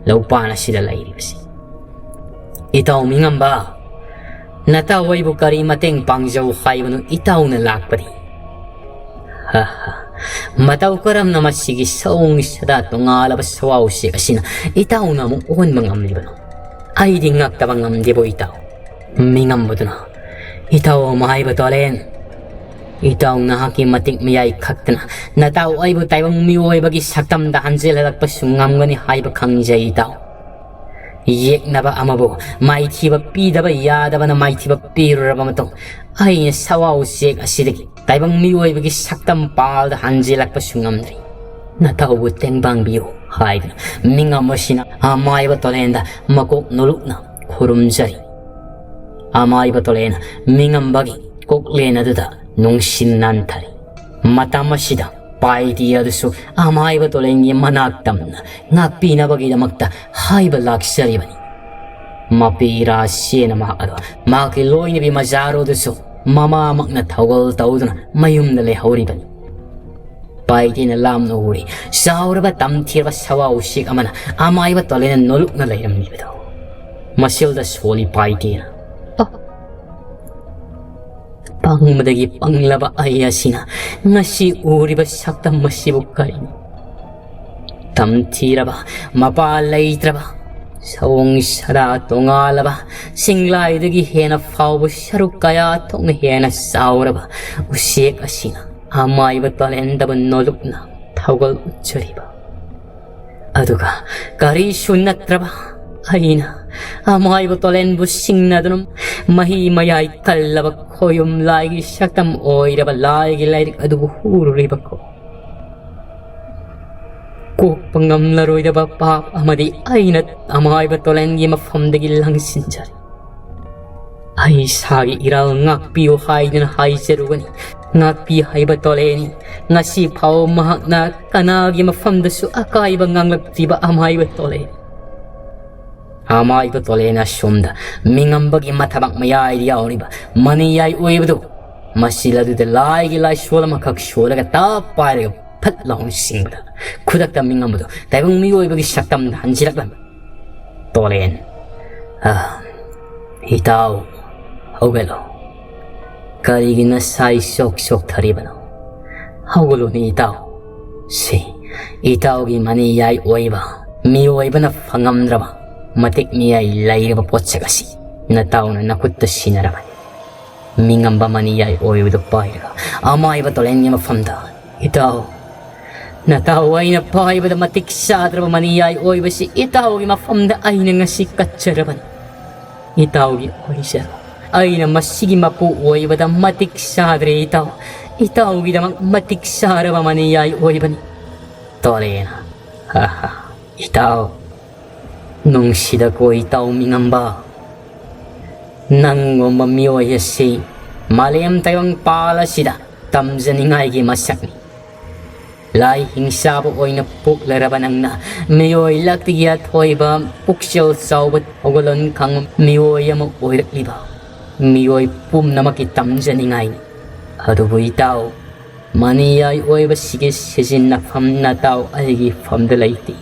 ꯂꯧꯄꯥꯟ ꯑꯁꯤꯗ ꯂꯩꯔꯤꯕꯁꯤ꯫ "ꯏꯇꯥꯎ ꯃꯤꯉꯝꯕ, ꯅꯇꯥꯎ ꯑꯩꯕꯨ ꯀꯔꯤ ꯃꯇꯦꯡ ꯄꯥꯡꯖꯧ ꯍꯥꯏꯕꯅꯣ? ꯏꯇꯥꯎꯅ ꯂꯥꯛꯄꯗꯤ?" "ꯍ ꯍ, ꯃꯇꯧ ꯀꯔꯝꯅ ꯃꯁꯤꯒꯤ ꯁꯑꯣꯡ ꯁꯥꯗꯥ ꯇꯣꯉꯥꯜꯂꯕ ꯁꯋꯥꯎ ꯎꯆꯦꯛ ꯑꯁꯤꯅ ꯏꯇꯥꯎꯅ ꯑꯃꯨꯛ ꯑꯣꯟꯕ ꯉꯝꯂꯤꯕꯅꯣ? ꯑꯩꯗꯤ ꯉꯛꯇꯕ ꯉꯝꯗꯦꯕꯣ ꯏꯇꯥꯎ꯫" ꯃꯤꯉꯝꯕꯗꯨꯅ "ꯏꯇꯥꯎ ꯑꯃꯥꯏꯕ ꯇꯣꯂꯦꯟ, ꯏꯇꯥꯎ ꯅꯍꯥꯛꯀꯤ ꯃꯇꯤꯛ ꯃꯌꯥꯏ ꯈꯛꯇꯅ ꯅꯇꯥꯎ ꯑꯩꯕꯨ ꯇꯥꯏꯕꯪ ꯃꯤꯑꯣꯏꯕꯒꯤ ꯁꯛꯇꯝꯗ ꯍꯟꯖꯤꯜꯍꯜꯂꯛꯄꯁꯨ ꯉꯝꯒꯅꯤ ꯍꯥꯏꯕ ꯈꯪꯖꯩ ꯏꯇꯥꯎ꯫ ꯌꯦꯛꯅꯕ ꯑꯃꯕꯨ ꯃꯥꯏꯊꯤꯕ ꯄꯤꯗꯕ ꯌꯥꯗꯕꯅ ꯃꯥꯏꯊꯤꯕ ꯄꯤꯔꯨꯔꯕ ꯃꯇꯨꯡ, ꯑꯩꯅ ꯁꯋꯥ ꯎꯆꯦꯛ ꯑꯁꯤꯗꯒꯤ ꯇꯥꯏꯕꯪ ꯃꯤꯑꯣꯏꯕꯒꯤ ꯁꯛꯇꯝ ꯄꯥꯜꯗ ꯍꯟꯖꯤꯜꯂꯛꯄꯁꯨ ꯉꯝꯗ꯭ꯔꯤ꯫ ꯅꯇꯥꯎꯕꯨ ꯇꯦꯡꯕꯥꯡꯕꯤꯌꯨ" ꯍꯥꯏꯗꯨꯅ ꯃꯤꯉꯝ ꯑꯁꯤꯅ ꯑꯃꯥꯏꯕ ꯇꯣꯂꯦꯟꯗ ꯃꯀꯣꯛ ꯅꯣꯂꯨꯛꯅ ꯈꯨꯔꯨꯝꯖꯔꯤ꯫ ꯑꯃꯥꯏꯕ ꯇꯣꯂꯦꯟꯅ ꯃꯤꯉꯝꯕꯒꯤ ꯀꯣꯛꯂꯦꯟ ꯑꯗꯨꯗ ꯅꯨꯡꯁꯤ ꯅꯥꯟꯊꯔꯤ꯫ ꯃꯇꯝ ꯑꯁꯤꯗ ꯄꯥꯏꯗꯤ ꯑꯗꯨꯁꯨ ꯑꯃꯥꯏꯕ ꯇꯣꯂꯦꯟꯒꯤ ꯃꯅꯥꯛ ꯇꯝꯅ ꯉꯥꯛꯄꯤꯅꯕꯒꯤꯗꯃꯛꯇ ꯍꯥꯏꯕ ꯂꯥꯛꯆꯔꯤꯕꯅꯤ꯫ ꯃꯄꯤ ꯏꯔꯥ ꯁꯦꯅ ꯃꯍꯥꯛ ꯑꯗꯣ ꯃꯍꯥꯛꯀꯤ ꯂꯣꯏꯅꯕꯤ ꯃꯖꯥꯔꯣꯗꯨꯁꯨ ꯃꯃꯥꯃꯛꯅ ꯊꯧꯒꯜ ꯇꯧꯗꯨꯅ ꯃꯌꯨꯝꯗ ꯂꯩꯍꯧꯔꯤꯕꯅꯤ꯫ ꯄꯥꯏꯗꯦꯅ ꯂꯥꯝꯅ ꯎꯔꯤ ꯆꯥꯎꯔꯕ ꯇꯝꯊꯤꯔꯕ ꯁꯋꯥ ꯎꯆꯦꯛ ꯑꯃꯅ ꯑꯃꯥꯏꯕ ꯇꯣꯂꯦꯟꯅ ꯅꯣꯂꯨꯛꯅ ꯂꯩꯔꯝꯂꯤꯕꯗꯣ꯫ ꯃꯁꯤꯜꯗ ꯁꯣꯜꯂꯤ ꯄꯥꯏꯗꯦꯅ꯫ "ꯑꯣ, ꯄꯪꯕꯗꯒꯤ ꯄꯪꯂꯕ ꯑꯩ ꯑꯁꯤꯅ ꯉꯁꯤ ꯎꯔꯤꯕ ꯁꯛꯇꯝ ꯑꯁꯤꯕꯨ ꯀꯔꯤꯅꯣ? ꯇꯝꯊꯤꯔꯕ, ꯃꯄꯥ ꯂꯩꯇ꯭ꯔꯕ, ꯁꯑꯣꯡ ꯁꯥꯗꯥ ꯇꯣꯉꯥꯜꯂꯕ, ꯆꯤꯡꯂꯥꯏꯗꯒꯤ ꯍꯦꯟꯅ ꯐꯥꯎꯕ ꯁꯔꯨꯛ ꯀꯌꯥ ꯊꯣꯛꯅ ꯍꯦꯟꯅ ꯆꯥꯎꯔꯕ ꯎꯆꯦꯛ ꯑꯁꯤꯅ ꯑꯃꯥꯏꯕ ꯇꯣꯂꯦꯟꯗꯕꯨ ꯅꯣꯂꯨꯛꯅ ꯊꯧꯒꯜ ꯎꯠꯆꯔꯤꯕ꯫ ꯑꯗꯨꯒ ꯀꯔꯤꯁꯨ ꯅꯠꯇ꯭ꯔꯕ ꯑꯩꯅ ꯑꯃꯥꯏꯕ ꯇꯣꯂꯦꯟꯕꯨ ꯁꯤꯡꯅꯗꯨꯅ ꯃꯍꯤ ꯃꯌꯥꯏ ꯀꯜꯂꯕ ꯈꯣꯌꯨꯝ ꯂꯥꯏꯒꯤ ꯁꯛꯇꯝ ꯑꯣꯏꯔꯕ ꯂꯥꯏꯒꯤ ꯂꯥꯏꯔꯤꯛ ꯑꯗꯨꯕꯨ ꯍꯨꯔꯨꯔꯤꯕꯀꯣ꯫ ꯀꯣꯛꯄ ꯉꯝꯂꯔꯣꯏꯗꯕ ꯄꯥꯞ ꯑꯃꯗꯤ ꯑꯩꯅ ꯑꯃꯥꯏꯕ ꯇꯣꯂꯦꯟꯒꯤ ꯃꯐꯝꯗꯒꯤ ꯂꯪꯁꯤꯟꯖꯔꯤ꯫ ꯑꯩ ꯏꯁꯥꯒꯤ ꯏꯔꯥꯜ ꯉꯥꯛꯄꯤꯌꯨ ꯍꯥꯏꯗꯨꯅ ꯍꯥꯏꯖꯔꯨꯒꯅꯤ꯫ ꯉꯥꯛꯄꯤ ꯍꯥꯏꯕ ꯇꯣꯂꯦꯟꯅꯤ꯫ ꯉꯁꯤ ꯐꯥꯎ ꯃꯍꯥꯛꯅ ꯀꯅꯥꯒꯤ ꯃꯐꯝꯗꯁꯨ ꯑꯀꯥꯏꯕ ꯉꯥꯡꯂꯛꯇ꯭ꯔꯤꯕ ꯑꯃꯥꯏꯕ ꯇꯣꯂꯦꯟ꯫ ꯑꯃꯥꯏꯕ ꯇꯣꯂꯦꯟ ꯑꯁꯣꯝꯗ ꯃꯤꯉꯝꯕꯒꯤ ꯃꯊꯕꯥꯛ ꯃꯌꯥꯏꯗ ꯌꯥꯎꯔꯤꯕ ꯃꯅꯤꯌꯥꯏ ꯑꯣꯏꯕꯗꯨ, ꯃꯁꯤꯜ ꯑꯗꯨꯗ ꯂꯥꯏꯒꯤ ꯂꯥꯏꯁꯣꯜ ꯑꯃꯈꯛ ꯁꯣꯜꯂꯒ ꯇꯞ ꯄꯥꯏꯔꯒ ꯐꯠ ꯂꯥꯎꯅ ꯆꯤꯡꯕꯗ, ꯈꯨꯗꯛꯇ ꯃꯤꯉꯝꯕꯗꯨ ꯇꯥꯏꯕꯪ ꯃꯤꯑꯣꯏꯕꯒꯤ ꯁꯛꯇꯝꯗ ꯍꯟꯖꯤꯜꯂꯛꯂꯝꯃꯤ꯫ ꯇꯣꯂꯦꯟ, "ꯑ, ꯏꯇꯥꯎ, ꯍꯧꯒꯠꯂꯣ꯫ ꯀꯔꯤꯒꯤ ꯅꯁꯥ ꯏꯆꯣꯛ ꯆꯣꯛꯊꯔꯤꯕꯅꯣ? ꯍꯧꯒꯠꯂꯨꯅꯦ ꯏꯇꯥꯎ꯫ ꯁꯤ ꯏꯇꯥꯎꯒꯤ ꯃꯅꯤꯌꯥꯏ ꯑꯣꯏꯕ, ꯃꯤꯑꯣꯏꯕꯅ ꯐꯪꯉꯝꯗ꯭ꯔꯕ ꯃꯇꯤꯛ ꯃꯤꯌꯥꯏ ꯂꯩꯔꯕ ꯄꯣꯠꯁꯛ ꯑꯁꯤ ꯅꯇꯥꯎꯅ ꯅꯈꯨꯠꯇ ꯁꯤꯟꯅꯔꯕꯅꯤ"꯫ ꯃꯤꯉꯝꯕ ꯃꯅꯤꯌꯥꯏ ꯑꯣꯏꯕꯗꯨ ꯄꯥꯏꯔꯒ ꯑꯃꯥꯏꯕ ꯇꯣꯂꯦꯟꯒꯤ ꯃꯐꯝꯗ, "ꯏꯇꯥꯎ, ꯅꯇꯥꯎ ꯑꯩꯅ ꯄꯥꯏꯕꯗ ꯃꯇꯤꯛ ꯆꯥꯗ꯭ꯔꯕ ꯃꯅꯤꯌꯥꯏ ꯑꯣꯏꯕꯁꯤ ꯏꯇꯥꯎꯒꯤ ꯃꯐꯝꯗ ꯑꯩꯅ ꯉꯁꯤ ꯀꯠꯆꯔꯕꯅꯤ꯫ ꯏꯇꯥꯎꯒꯤ ꯑꯣꯏꯖꯔꯣ꯫ ꯑꯩꯅ ꯃꯁꯤꯒꯤ ꯃꯄꯨ ꯑꯣꯏꯕꯗ ꯃꯇꯤꯛ ꯆꯥꯗ꯭ꯔꯦ ꯏꯇꯥꯎ꯫ ꯏꯇꯥꯎꯒꯤꯗꯃꯛ ꯃꯇꯤꯛ ꯆꯥꯔꯕ ꯃꯅꯤꯌꯥꯏ ꯑꯣꯏꯕꯅꯤ"꯫ ꯇꯣꯂꯦꯅ, "ꯍꯥ ꯍꯥ, ꯏꯇꯥꯎ, ꯅꯨꯡꯁꯤꯗꯀꯣ ꯏꯇꯥꯎ ꯃꯤꯉꯝꯕ꯫ ꯅꯪꯒꯨꯝꯕ ꯃꯤꯑꯣꯏ ꯑꯁꯤ ꯃꯥꯂꯦꯝ ꯇꯥꯏꯕꯪꯄꯥꯜ ꯑꯁꯤꯗ ꯇꯝꯖꯅꯤꯡꯉꯥꯏꯒꯤ ꯃꯁꯛꯅꯤ꯫ ꯂꯥꯏ ꯍꯤꯡꯆꯥꯕ ꯑꯣꯏꯅ ꯄꯣꯛꯂꯔꯕ ꯅꯪꯅ ꯃꯤꯑꯣꯏ ꯂꯛꯇꯒꯤ ꯑꯊꯣꯏꯕ ꯄꯨꯛꯆꯦꯜ ꯆꯥꯎꯕ ꯊꯧꯒꯜꯂꯣꯟ ꯈꯪꯕ ꯃꯤꯑꯣꯏ ꯑꯃ ꯑꯣꯏꯔꯛꯂꯤꯕ ꯃꯤꯑꯣꯏ ꯄꯨꯝꯅꯃꯛꯀꯤ ꯇꯝꯖꯅꯤꯡꯉꯥꯏꯅꯤ꯫ ꯑꯗꯨꯕꯨ ꯏꯇꯥꯎ, ꯃꯅꯤꯌꯥꯏ ꯑꯣꯏꯕꯁꯤꯒꯤ ꯁꯤꯖꯤꯟꯅꯐꯝ ꯅꯇꯥꯎ ꯑꯩꯒꯤ ꯏꯐꯝꯗ ꯂꯩꯇꯦ꯫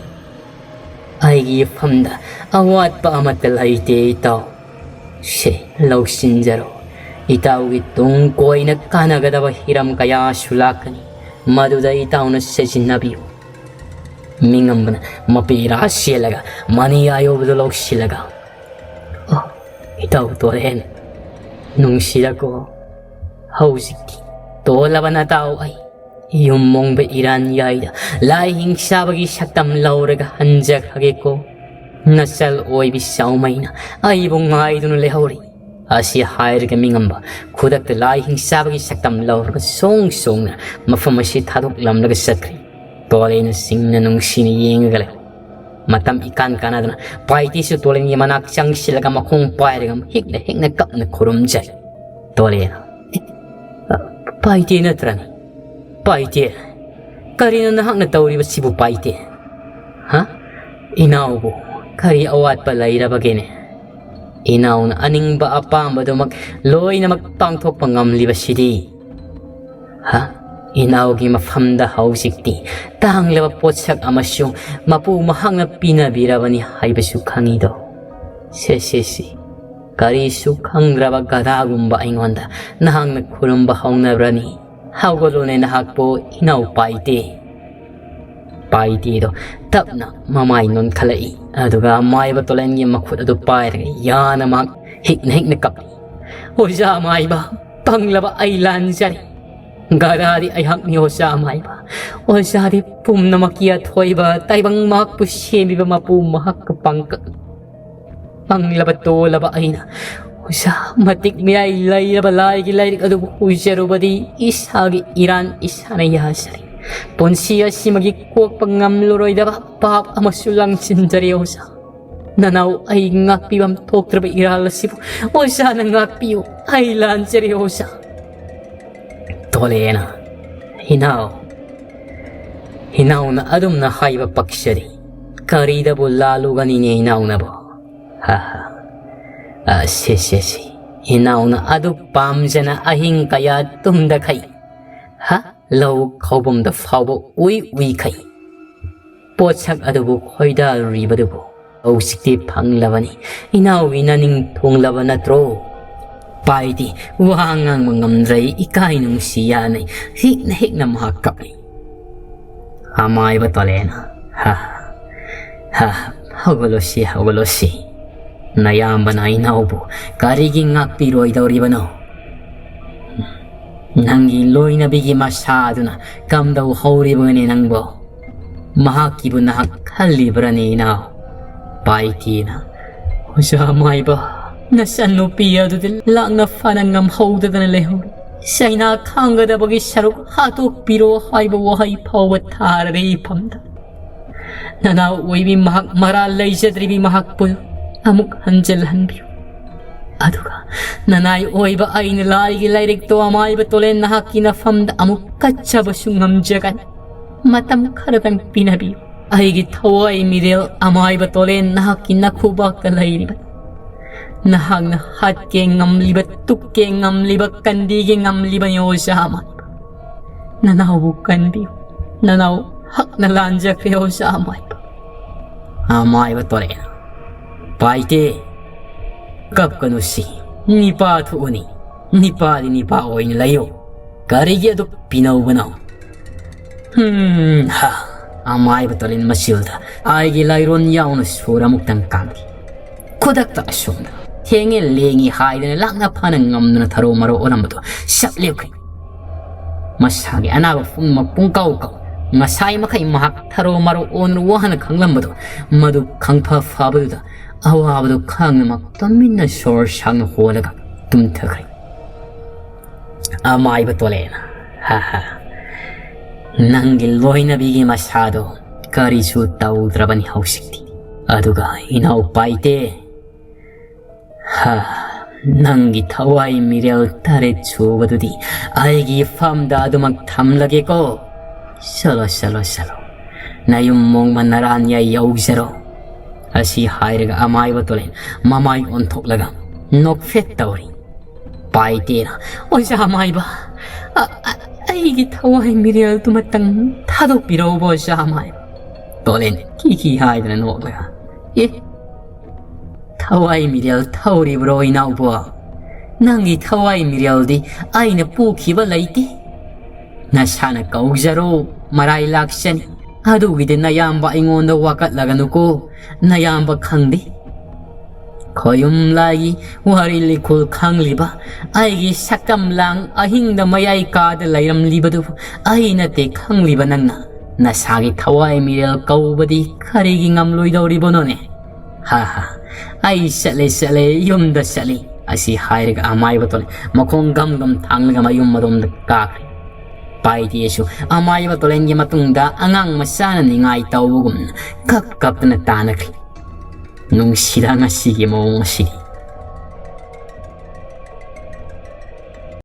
ꯑꯩꯒꯤ ꯏꯐꯝꯗ ꯑꯋꯥꯠꯄ ꯑꯃꯠꯇ ꯂꯩꯇꯦ ꯏꯇꯥꯎ꯫ ꯁꯦ, ꯂꯧꯁꯤꯟꯖꯔꯣ꯫ ꯏꯇꯥꯎꯒꯤ ꯇꯨꯡ ꯀꯣꯏꯅ ꯀꯥꯟꯅꯒꯗꯕ ꯍꯤꯔꯝ ꯀꯌꯥꯁꯨ ꯂꯥꯛꯀꯅꯤ꯫ ꯃꯗꯨꯗ ꯏꯇꯥꯎꯅ ꯁꯤꯖꯤꯟꯅꯕꯤꯌꯨ"꯫ ꯃꯤꯉꯝꯕꯅ ꯃꯄꯤꯔꯥ ꯁꯦꯜꯂꯒ ꯃꯅꯤꯌꯥꯏ ꯑꯣꯏꯕꯗꯨ ꯂꯧꯁꯤꯜꯂꯒ, "ꯑꯣ, ꯏꯇꯥꯎ ꯇꯣꯔꯦꯟ, ꯅꯨꯡꯁꯤꯔꯀꯣ꯫ ꯍꯧꯖꯤꯛꯇꯤ ꯇꯣꯜꯂꯕ ꯅꯇꯥꯎ ꯑꯩ ꯌꯨꯝ ꯃꯣꯡꯕ ꯏꯔꯥꯟ ꯌꯥꯏꯗ ꯂꯥꯏ ꯍꯤꯡꯆꯥꯕꯒꯤ ꯁꯛꯇꯝ ꯂꯧꯔꯒ ꯍꯟꯖꯈ꯭ꯔꯒꯦꯀꯣ꯫ ꯅꯆꯜ ꯑꯣꯏꯕꯤ ꯆꯥꯎꯃꯩꯅ ꯑꯩꯕꯨ ꯉꯥꯏꯗꯨꯅ ꯂꯩꯍꯧꯔꯤ"꯫ ꯑꯁꯤ ꯍꯥꯏꯔꯒ ꯃꯤꯉꯝꯕ ꯈꯨꯗꯛꯇ ꯂꯥꯏ ꯍꯤꯡꯆꯥꯕꯒꯤ ꯁꯛꯇꯝ ꯂꯧꯔꯒ ꯁꯣꯡ ꯁꯣꯡꯅ ꯃꯐꯝ ꯑꯁꯤ ꯊꯥꯗꯣꯛꯂꯝꯂꯒ ꯆꯠꯈ꯭ꯔꯦ꯫ ꯇꯣꯂꯦꯅ ꯁꯤꯡꯅ ꯅꯨꯡꯁꯤꯅ ꯌꯦꯡꯉꯒ ꯂꯩ꯫ ꯃꯇꯝ ꯏꯀꯥꯟ ꯀꯥꯟꯅꯗꯅ ꯄꯥꯏꯇꯦꯁꯨ ꯇꯣꯂꯦꯟꯒꯤ ꯃꯅꯥꯛ ꯆꯪꯁꯤꯜꯂꯒ ꯃꯈꯣꯡ ꯄꯥꯏꯔꯒ ꯍꯤꯛꯅ ꯍꯤꯛꯅ ꯀꯞꯅ ꯈꯨꯔꯨꯝꯖꯔꯤ꯫ ꯇꯣꯂꯦꯅ, "ꯄꯥꯏꯇꯦ ꯅꯠꯇ꯭ꯔꯅꯦ? ꯄꯥꯏꯇꯦ, ꯀꯔꯤꯅꯣ ꯅꯍꯥꯛꯅ ꯇꯧꯔꯤꯕꯁꯤꯕꯨ ꯄꯥꯏꯇꯦ? ꯍꯥ? ꯏꯅꯥꯎꯕꯨ ꯀꯔꯤ ꯑꯋꯥꯠꯄ ꯂꯩꯔꯕꯒꯦꯅꯦ? ꯏꯅꯥꯎꯅ ꯑꯅꯤꯡꯕ ꯑꯄꯥꯝꯕꯗꯨꯃꯛ ꯂꯣꯏꯅꯃꯛ ꯄꯥꯡꯊꯣꯛꯄ ꯉꯝꯂꯤꯕꯁꯤꯗꯤ"꯫ ꯍꯥ? ꯏꯅꯥꯎꯒꯤ ꯃꯐꯝꯗ ꯍꯧꯖꯤꯛꯇꯤ ꯇꯥꯡꯂꯕ ꯄꯣꯠꯁꯛ ꯑꯃꯁꯨ ꯃꯄꯨ ꯃꯍꯥꯛꯅ ꯄꯤꯅꯕꯤꯔꯕꯅꯤ ꯍꯥꯏꯕꯁꯨ ꯈꯪꯉꯤꯗꯣ꯫ ꯁꯦ, ꯁꯦ, ꯁꯦ꯫ ꯀꯔꯤꯁꯨ ꯈꯪꯗ꯭ꯔꯕ ꯒꯙꯥꯒꯨꯝꯕ ꯑꯩꯉꯣꯟꯗ ꯅꯍꯥꯛꯅ ꯈꯨꯔꯨꯝꯕ ꯍꯧꯅꯕ꯭ꯔꯅꯤ? ꯍꯧꯒꯠꯂꯨꯅꯦ ꯅꯍꯥꯛꯄꯨ ꯏꯅꯥꯎ ꯄꯥꯏꯇꯦ꯫ ꯄꯥꯏꯇꯦꯗꯣ ꯇꯞꯅ ꯃꯃꯥꯏ ꯅꯣꯟꯈꯠꯂꯛꯏ꯫ ꯑꯗꯨꯒ ꯃꯥꯏꯕ ꯇꯣꯂꯦꯟꯒꯤ ꯃꯈꯨꯠ ꯑꯗꯨ ꯄꯥꯏꯔꯒ ꯌꯥꯅ ꯃꯍꯥꯛ ꯍꯤꯛꯅ ꯍꯤꯛꯅ ꯀꯞꯂꯤ꯫ ꯑꯣꯖꯥ ꯃꯥꯏꯕ, ꯄꯪꯂꯕ ꯑꯩ ꯂꯥꯟꯖꯔꯦ꯫ ꯒꯙꯥꯗꯤ ꯑꯩꯍꯥꯛꯅꯤ ꯑꯣꯖꯥ ꯃꯥꯏꯕ꯫ ꯑꯣꯖꯥꯗꯤ ꯄꯨꯝꯅꯃꯛꯀꯤ ꯑꯊꯣꯏꯕ ꯇꯥꯏꯕꯪ ꯃꯍꯥꯛꯄꯨ ꯁꯦꯝꯕꯤꯕ ꯃꯄꯨ ꯃꯍꯥꯛꯀ ꯄꯥꯡꯀꯛ꯫ ꯄꯪꯂꯕ ꯇꯣꯜꯂꯕ ꯑꯩꯅ ꯑꯣꯖꯥ ꯃꯇꯤꯛ ꯃꯌꯥꯏ ꯂꯩꯔꯕ ꯂꯥꯏꯒꯤ ꯂꯥꯏꯔꯤꯛ ꯑꯗꯨꯕꯨ ꯎꯖꯔꯨꯕꯗꯤ ꯏꯁꯥꯒꯤ ꯏꯔꯥꯟ ꯏꯁꯥꯅ ꯌꯥꯖꯔꯦ꯫ ꯄꯨꯟꯁꯤ ꯑꯁꯤꯃꯒꯤ ꯀꯣꯛꯄ ꯉꯝꯂꯔꯣꯏꯗꯕ ꯄꯥꯞ ꯑꯃꯁꯨ ꯂꯥꯡꯁꯤꯟꯖꯔꯦ ꯑꯣꯖꯥ꯫ ꯅꯅꯥꯎ ꯑꯩ ꯉꯥꯛꯄꯤꯕꯝ ꯊꯣꯛꯇ꯭ꯔꯕ ꯏꯔꯥꯜ ꯑꯁꯤꯕꯨ ꯑꯣꯖꯥꯅ ꯉꯥꯛꯄꯤꯌꯨ꯫ ꯑꯩ ꯂꯥꯟꯖꯔꯦ ꯑꯣꯖꯥ꯫ ꯇꯣꯂꯦꯅ, ꯏꯅꯥꯎ, ꯏꯅꯥꯎꯅ ꯑꯗꯨꯝꯅ ꯍꯥꯏꯕ ꯄꯛꯆꯔꯤ꯫ ꯀꯔꯤꯗꯕꯨ ꯂꯥꯜꯂꯨꯒꯅꯤꯅꯦ ꯏꯅꯥꯎꯅꯕꯣ? ꯍꯥ ꯍꯥ꯫ ꯑ, ꯁꯦ, ꯁꯦ, ꯁꯦ꯫ ꯏꯅꯥꯎꯅ ꯑꯗꯨ ꯄꯥꯝꯖꯅ ꯑꯍꯤꯡ ꯀꯌꯥ ꯇꯨꯝꯗꯈꯩ꯫ ꯍꯥ? ꯂꯧ ꯈꯧꯕꯝꯗ ꯐꯥꯎꯕ ꯎꯏ ꯎꯏꯈꯩ꯫ ꯄꯣꯠꯁꯛ ꯑꯗꯨꯕꯨ ꯈꯣꯏꯗꯥꯔꯨꯔꯤꯕꯗꯨꯕꯨ ꯍꯧꯖꯤꯛꯇꯤ ꯐꯪꯂꯕꯅꯤ꯫ ꯏꯅꯥꯎꯒꯤ ꯅꯅꯤꯡ ꯊꯨꯡꯂꯕ ꯅꯠꯇ꯭ꯔꯣ? ꯄꯥꯏꯗꯤ ꯋꯥ ꯉꯥꯡꯕ ꯉꯝꯗ꯭ꯔꯦ, ꯏꯀꯥꯏ ꯅꯨꯡꯁꯤ ꯌꯥꯅꯩ꯫ ꯍꯤꯛꯅ ꯍꯤꯛꯅ ꯃꯍꯥꯛ ꯀꯞꯂꯤ꯫ ꯑꯃꯥꯏꯕ ꯇꯣꯂꯦꯅ, ꯍꯥ, ꯍꯥ, ꯍꯧꯒꯠꯂꯣꯁꯤ, ꯍꯧꯒꯠꯂꯣꯁꯤ꯫ ꯅꯌꯥꯝꯕꯅ ꯏꯅꯥꯎꯕꯨ ꯀꯔꯤꯒꯤ ꯉꯥꯛꯄꯤꯔꯣꯏꯗꯧꯔꯤꯕꯅꯣ? ꯅꯪꯒꯤ ꯂꯣꯏꯅꯕꯤꯒꯤ ꯃꯁꯥꯗꯨꯅ ꯀꯝꯗꯧ ꯍꯧꯔꯤꯕꯅꯤ ꯅꯪꯕꯣ? ꯃꯍꯥꯛꯀꯤꯕꯨ ꯅꯍꯥꯛ ꯈꯜꯂꯤꯕ꯭ꯔꯅꯦ ꯏꯅꯥꯎ? ꯄꯥꯏꯇꯦꯅ, ꯑꯣꯖꯥ ꯃꯥꯏꯕ, ꯅꯆꯟꯅꯨꯄꯤ ꯑꯗꯨꯗꯤ ꯂꯥꯛꯅ ꯐꯅ ꯉꯝꯍꯧꯗꯗꯅ ꯂꯩꯍꯧꯔꯦ꯫ ꯆꯩꯅꯥ ꯈꯥꯡꯒꯗꯕꯒꯤ ꯁꯔꯨꯛ ꯍꯥꯠꯇꯣꯛꯄꯤꯔꯣ ꯍꯥꯏꯕ ꯋꯥꯍꯩ ꯐꯥꯎꯕ ꯊꯥꯔꯔꯦ ꯏꯐꯝꯗ꯫ ꯅꯅꯥꯎ ꯑꯣꯏꯕꯤ ꯃꯍꯥꯛ ꯃꯔꯥꯜ ꯂꯩꯖꯗ꯭ꯔꯤꯕꯤ ꯃꯍꯥꯛꯄꯨ ꯑꯃꯨꯛ ꯍꯟꯖꯤꯜꯍꯟꯕꯤꯌꯨ꯫ ꯑꯗꯨꯒ ꯅꯅꯥꯏ ꯑꯣꯏꯕ ꯑꯩꯅ ꯂꯥꯏꯒꯤ ꯂꯥꯏꯔꯤꯛꯇꯣ ꯑꯃꯥꯏꯕ ꯇꯣꯂꯦꯟ ꯅꯍꯥꯛꯀꯤ ꯅꯐꯝꯗ ꯑꯃꯨꯛ ꯀꯠꯆꯕꯁꯨ ꯉꯝꯖꯒꯅꯤ꯫ ꯃꯇꯝ ꯈꯔꯗꯪ ꯄꯤꯅꯕꯤꯌꯨ꯫ ꯑꯩꯒꯤ ꯊꯋꯥꯏ ꯃꯤꯔꯦꯜ ꯑꯃꯥꯏꯕ ꯇꯣꯂꯦꯟ ꯅꯍꯥꯛꯀꯤ ꯅꯈꯨꯕꯥꯛꯇ ꯂꯩꯔꯤꯕꯅꯤ꯫ ꯅꯍꯥꯛꯅ ꯍꯥꯠꯀꯦ ꯉꯝꯂꯤꯕ, ꯇꯨꯞꯀꯦ ꯉꯝꯂꯤꯕ, ꯀꯟꯕꯤꯒꯦ ꯉꯝꯂꯤꯕꯅꯤ ꯑꯣꯖꯥ ꯑꯃꯥꯏꯕ꯫ ꯅꯅꯥꯎꯕꯨ ꯀꯟꯕꯤꯌꯨ꯫ ꯅꯅꯥꯎ ꯍꯛꯅ ꯂꯥꯟꯖꯈ꯭ꯔꯦ ꯑꯣꯖꯥ ꯑꯃꯥꯏꯕ꯫ ꯑꯃꯥꯏꯕ ꯇꯣꯂꯦꯟ꯫ ꯄꯥꯏꯇꯦ꯫ ꯀꯞꯀꯅꯨ ꯁꯤ꯫ ꯅꯤꯄꯥ ꯊꯣꯛꯎꯅꯤ꯫ ꯅꯤꯄꯥꯗꯤ ꯅꯤꯄꯥ ꯑꯣꯏꯅ ꯂꯩꯌꯨ꯫ ꯀꯔꯤꯒꯤ ꯑꯗꯨꯛ ꯄꯤꯅꯧꯕꯅꯣ? ꯍꯝ, ꯍꯥ꯫ ꯑꯃꯥꯏꯕ ꯇꯣꯂꯦꯟ ꯃꯆꯤꯜꯗ ꯑꯩꯒꯤ ꯂꯥꯏꯔꯣꯟ ꯌꯥꯎꯅ ꯁꯣꯔ ꯑꯃꯨꯛꯇꯪ ꯀꯥꯡꯈꯤ꯫ ꯈꯨꯗꯛꯇ ꯑꯁꯣꯝꯗ ꯊꯦꯡꯉꯦ ꯂꯦꯡꯉꯤ ꯍꯥꯏꯗꯅ ꯂꯥꯛꯅ ꯐꯅ ꯉꯝꯗꯅ ꯊꯔꯣ ꯃꯔꯣ ꯑꯣꯜꯂꯝꯕꯗꯣ ꯁꯞ ꯂꯦꯞꯈ꯭ꯔꯦ꯫ ꯃꯁꯥꯒꯤ ꯑꯅꯥꯕ ꯄꯨꯝꯅꯃꯛ ꯄꯨꯡꯀꯥꯎ ꯀꯥꯎ꯫ ꯉꯁꯥꯏ ꯃꯈꯩ ꯃꯍꯥꯛ ꯊꯔꯣ ꯃꯔꯣ ꯑꯣꯟꯗꯨꯅ ꯋꯥꯅ ꯈꯪꯂꯝꯕꯗꯣ, ꯃꯗꯨ ꯈꯪꯐ ꯐꯕꯗꯨꯗ ꯑꯋꯥꯕꯗꯨ ꯈꯪꯅꯃꯛ ꯇꯨꯃꯤꯟꯅ ꯁꯣꯔ ꯁꯥꯡꯅ ꯍꯣꯜꯂꯒ ꯇꯨꯝꯊꯈ꯭ꯔꯦ꯫ ꯑꯃꯥꯏꯕ ꯇꯣꯂꯦꯟ, ꯍꯥ ꯍꯥ, ꯅꯪꯒꯤ ꯂꯣꯏꯅꯕꯤꯒꯤ ꯃꯁꯥꯗꯣ ꯀꯔꯤꯁꯨ ꯇꯧꯗ꯭ꯔꯕꯅꯤ ꯍꯧꯖꯤꯛꯇꯤ꯫ ꯑꯗꯨꯒ ꯏꯅꯥꯎ ꯄꯥꯏꯇꯦ, ꯍꯥ, ꯅꯪꯒꯤ ꯊꯋꯥꯏ ꯃꯤꯔꯦꯜ ꯇꯔꯦꯠ ꯁꯨꯕꯗꯨꯗꯤ ꯑꯩꯒꯤ ꯐꯝꯗ ꯑꯗꯨꯃꯛ ꯊꯝꯂꯒꯦꯀꯣ꯫ ꯆꯠꯂꯣ, ꯆꯠꯂꯣ, ꯆꯠꯂꯣ꯫ ꯅꯌꯨꯝ ꯃꯣꯡꯃ ꯅꯔꯥꯟ ꯌꯥꯏ ꯌꯧꯖꯔꯣ꯫ ꯑꯁꯤ ꯍꯥꯏꯔꯒ ꯑꯃꯥꯏꯕ ꯇꯣꯂꯦꯟ ꯃꯃꯥꯏ ꯑꯣꯟꯊꯣꯛꯂꯒ ꯅꯣꯛꯐꯦꯠ ꯇꯧꯔꯤ꯫ ꯄꯥꯏꯇꯦꯅ, "ꯑꯣꯖꯥ ꯑꯃꯥꯏꯕ, ꯑ-, ꯑ-, ꯑꯩꯒꯤ ꯊꯋꯥꯏ ꯃꯤꯔꯦꯜꯗꯨꯃꯇꯪ ꯊꯥꯗꯣꯛꯄꯤꯔꯛꯎꯕ, ꯑꯣꯖꯥ ꯑꯃꯥꯏꯕ"꯫ ꯇꯣꯂꯦꯟ ꯀꯤ ꯀꯤ ꯍꯥꯏꯗꯅ ꯅꯣꯛꯂꯒ, "ꯑꯦ, ꯊꯋꯥꯏ ꯃꯤꯔꯦꯜ ꯊꯧꯔꯤꯕ꯭ꯔꯣ ꯏꯅꯥꯎꯕꯣ? ꯅꯪꯒꯤ ꯊꯋꯥꯏ ꯃꯤꯔꯦꯜꯗꯤ ꯑꯩꯅ ꯄꯨꯈꯤꯕ ꯂꯩꯇꯦ꯫ ꯅꯁꯥꯅ ꯀꯧꯖꯔꯣ, ꯃꯔꯥꯏ ꯂꯥꯛꯆꯅꯤ꯫ ꯑꯗꯨꯒꯤꯗꯤ ꯅꯌꯥꯝꯕ ꯑꯩꯉꯣꯟꯗ ꯋꯥꯀꯠꯂꯒꯅꯨꯀꯣ, ꯅꯌꯥꯝꯕ ꯈꯪꯗꯦ꯫ ꯈꯣꯌꯨꯝ ꯂꯥꯏꯒꯤ ꯋꯥꯔꯤ ꯂꯤꯈꯨꯜ ꯈꯪꯂꯤꯕ, ꯑꯩꯒꯤ ꯁꯛꯇꯝ ꯂꯥꯡ ꯑꯍꯤꯡꯗ ꯃꯌꯥꯏ ꯀꯥꯗ ꯂꯩꯔꯝꯂꯤꯕꯗꯨ ꯑꯩ ꯅꯠꯇꯦ ꯈꯪꯂꯤꯕ ꯅꯪꯅ꯫ ꯅꯁꯥꯒꯤ ꯊꯋꯥꯏ ꯃꯤꯔꯦꯜ ꯀꯧꯕꯗꯤ ꯀꯔꯤꯒꯤ ꯉꯝꯂꯣꯏꯗꯧꯔꯤꯕꯅꯣꯅꯦ? ꯍꯥ ꯍꯥ, ꯑꯩ ꯆꯠꯂꯦ, ꯆꯠꯂꯦ, ꯌꯨꯝꯗ ꯆꯠꯂꯤ"꯫ ꯑꯁꯤ ꯍꯥꯏꯔꯒ ꯑꯃꯥꯏꯕ ꯇꯣꯂꯦꯟ ꯃꯈꯣꯡ ꯒꯝ ꯒꯝ ꯊꯥꯡꯂꯒ ꯃꯌꯨꯝ ꯃꯔꯣꯝꯗ ꯀꯥꯈ꯭ꯔꯦ꯫ ꯄꯥꯏꯗꯦꯁꯨ ꯑꯃꯥꯏꯕ ꯇꯣꯂꯦꯟꯒꯤ ꯃꯇꯨꯡꯗ ꯑꯉꯥꯡ ꯃꯆꯥꯅ ꯅꯤꯡꯉꯥꯏ ꯇꯧꯕꯒꯨꯝꯅ ꯀꯞ ꯀꯞꯇꯅ ꯇꯥꯅꯈ꯭ꯔꯦ꯫ ꯅꯨꯡꯁꯤꯗ ꯉꯁꯤꯒꯤ ꯃꯑꯣꯡ ꯑꯁꯤꯗꯤ꯫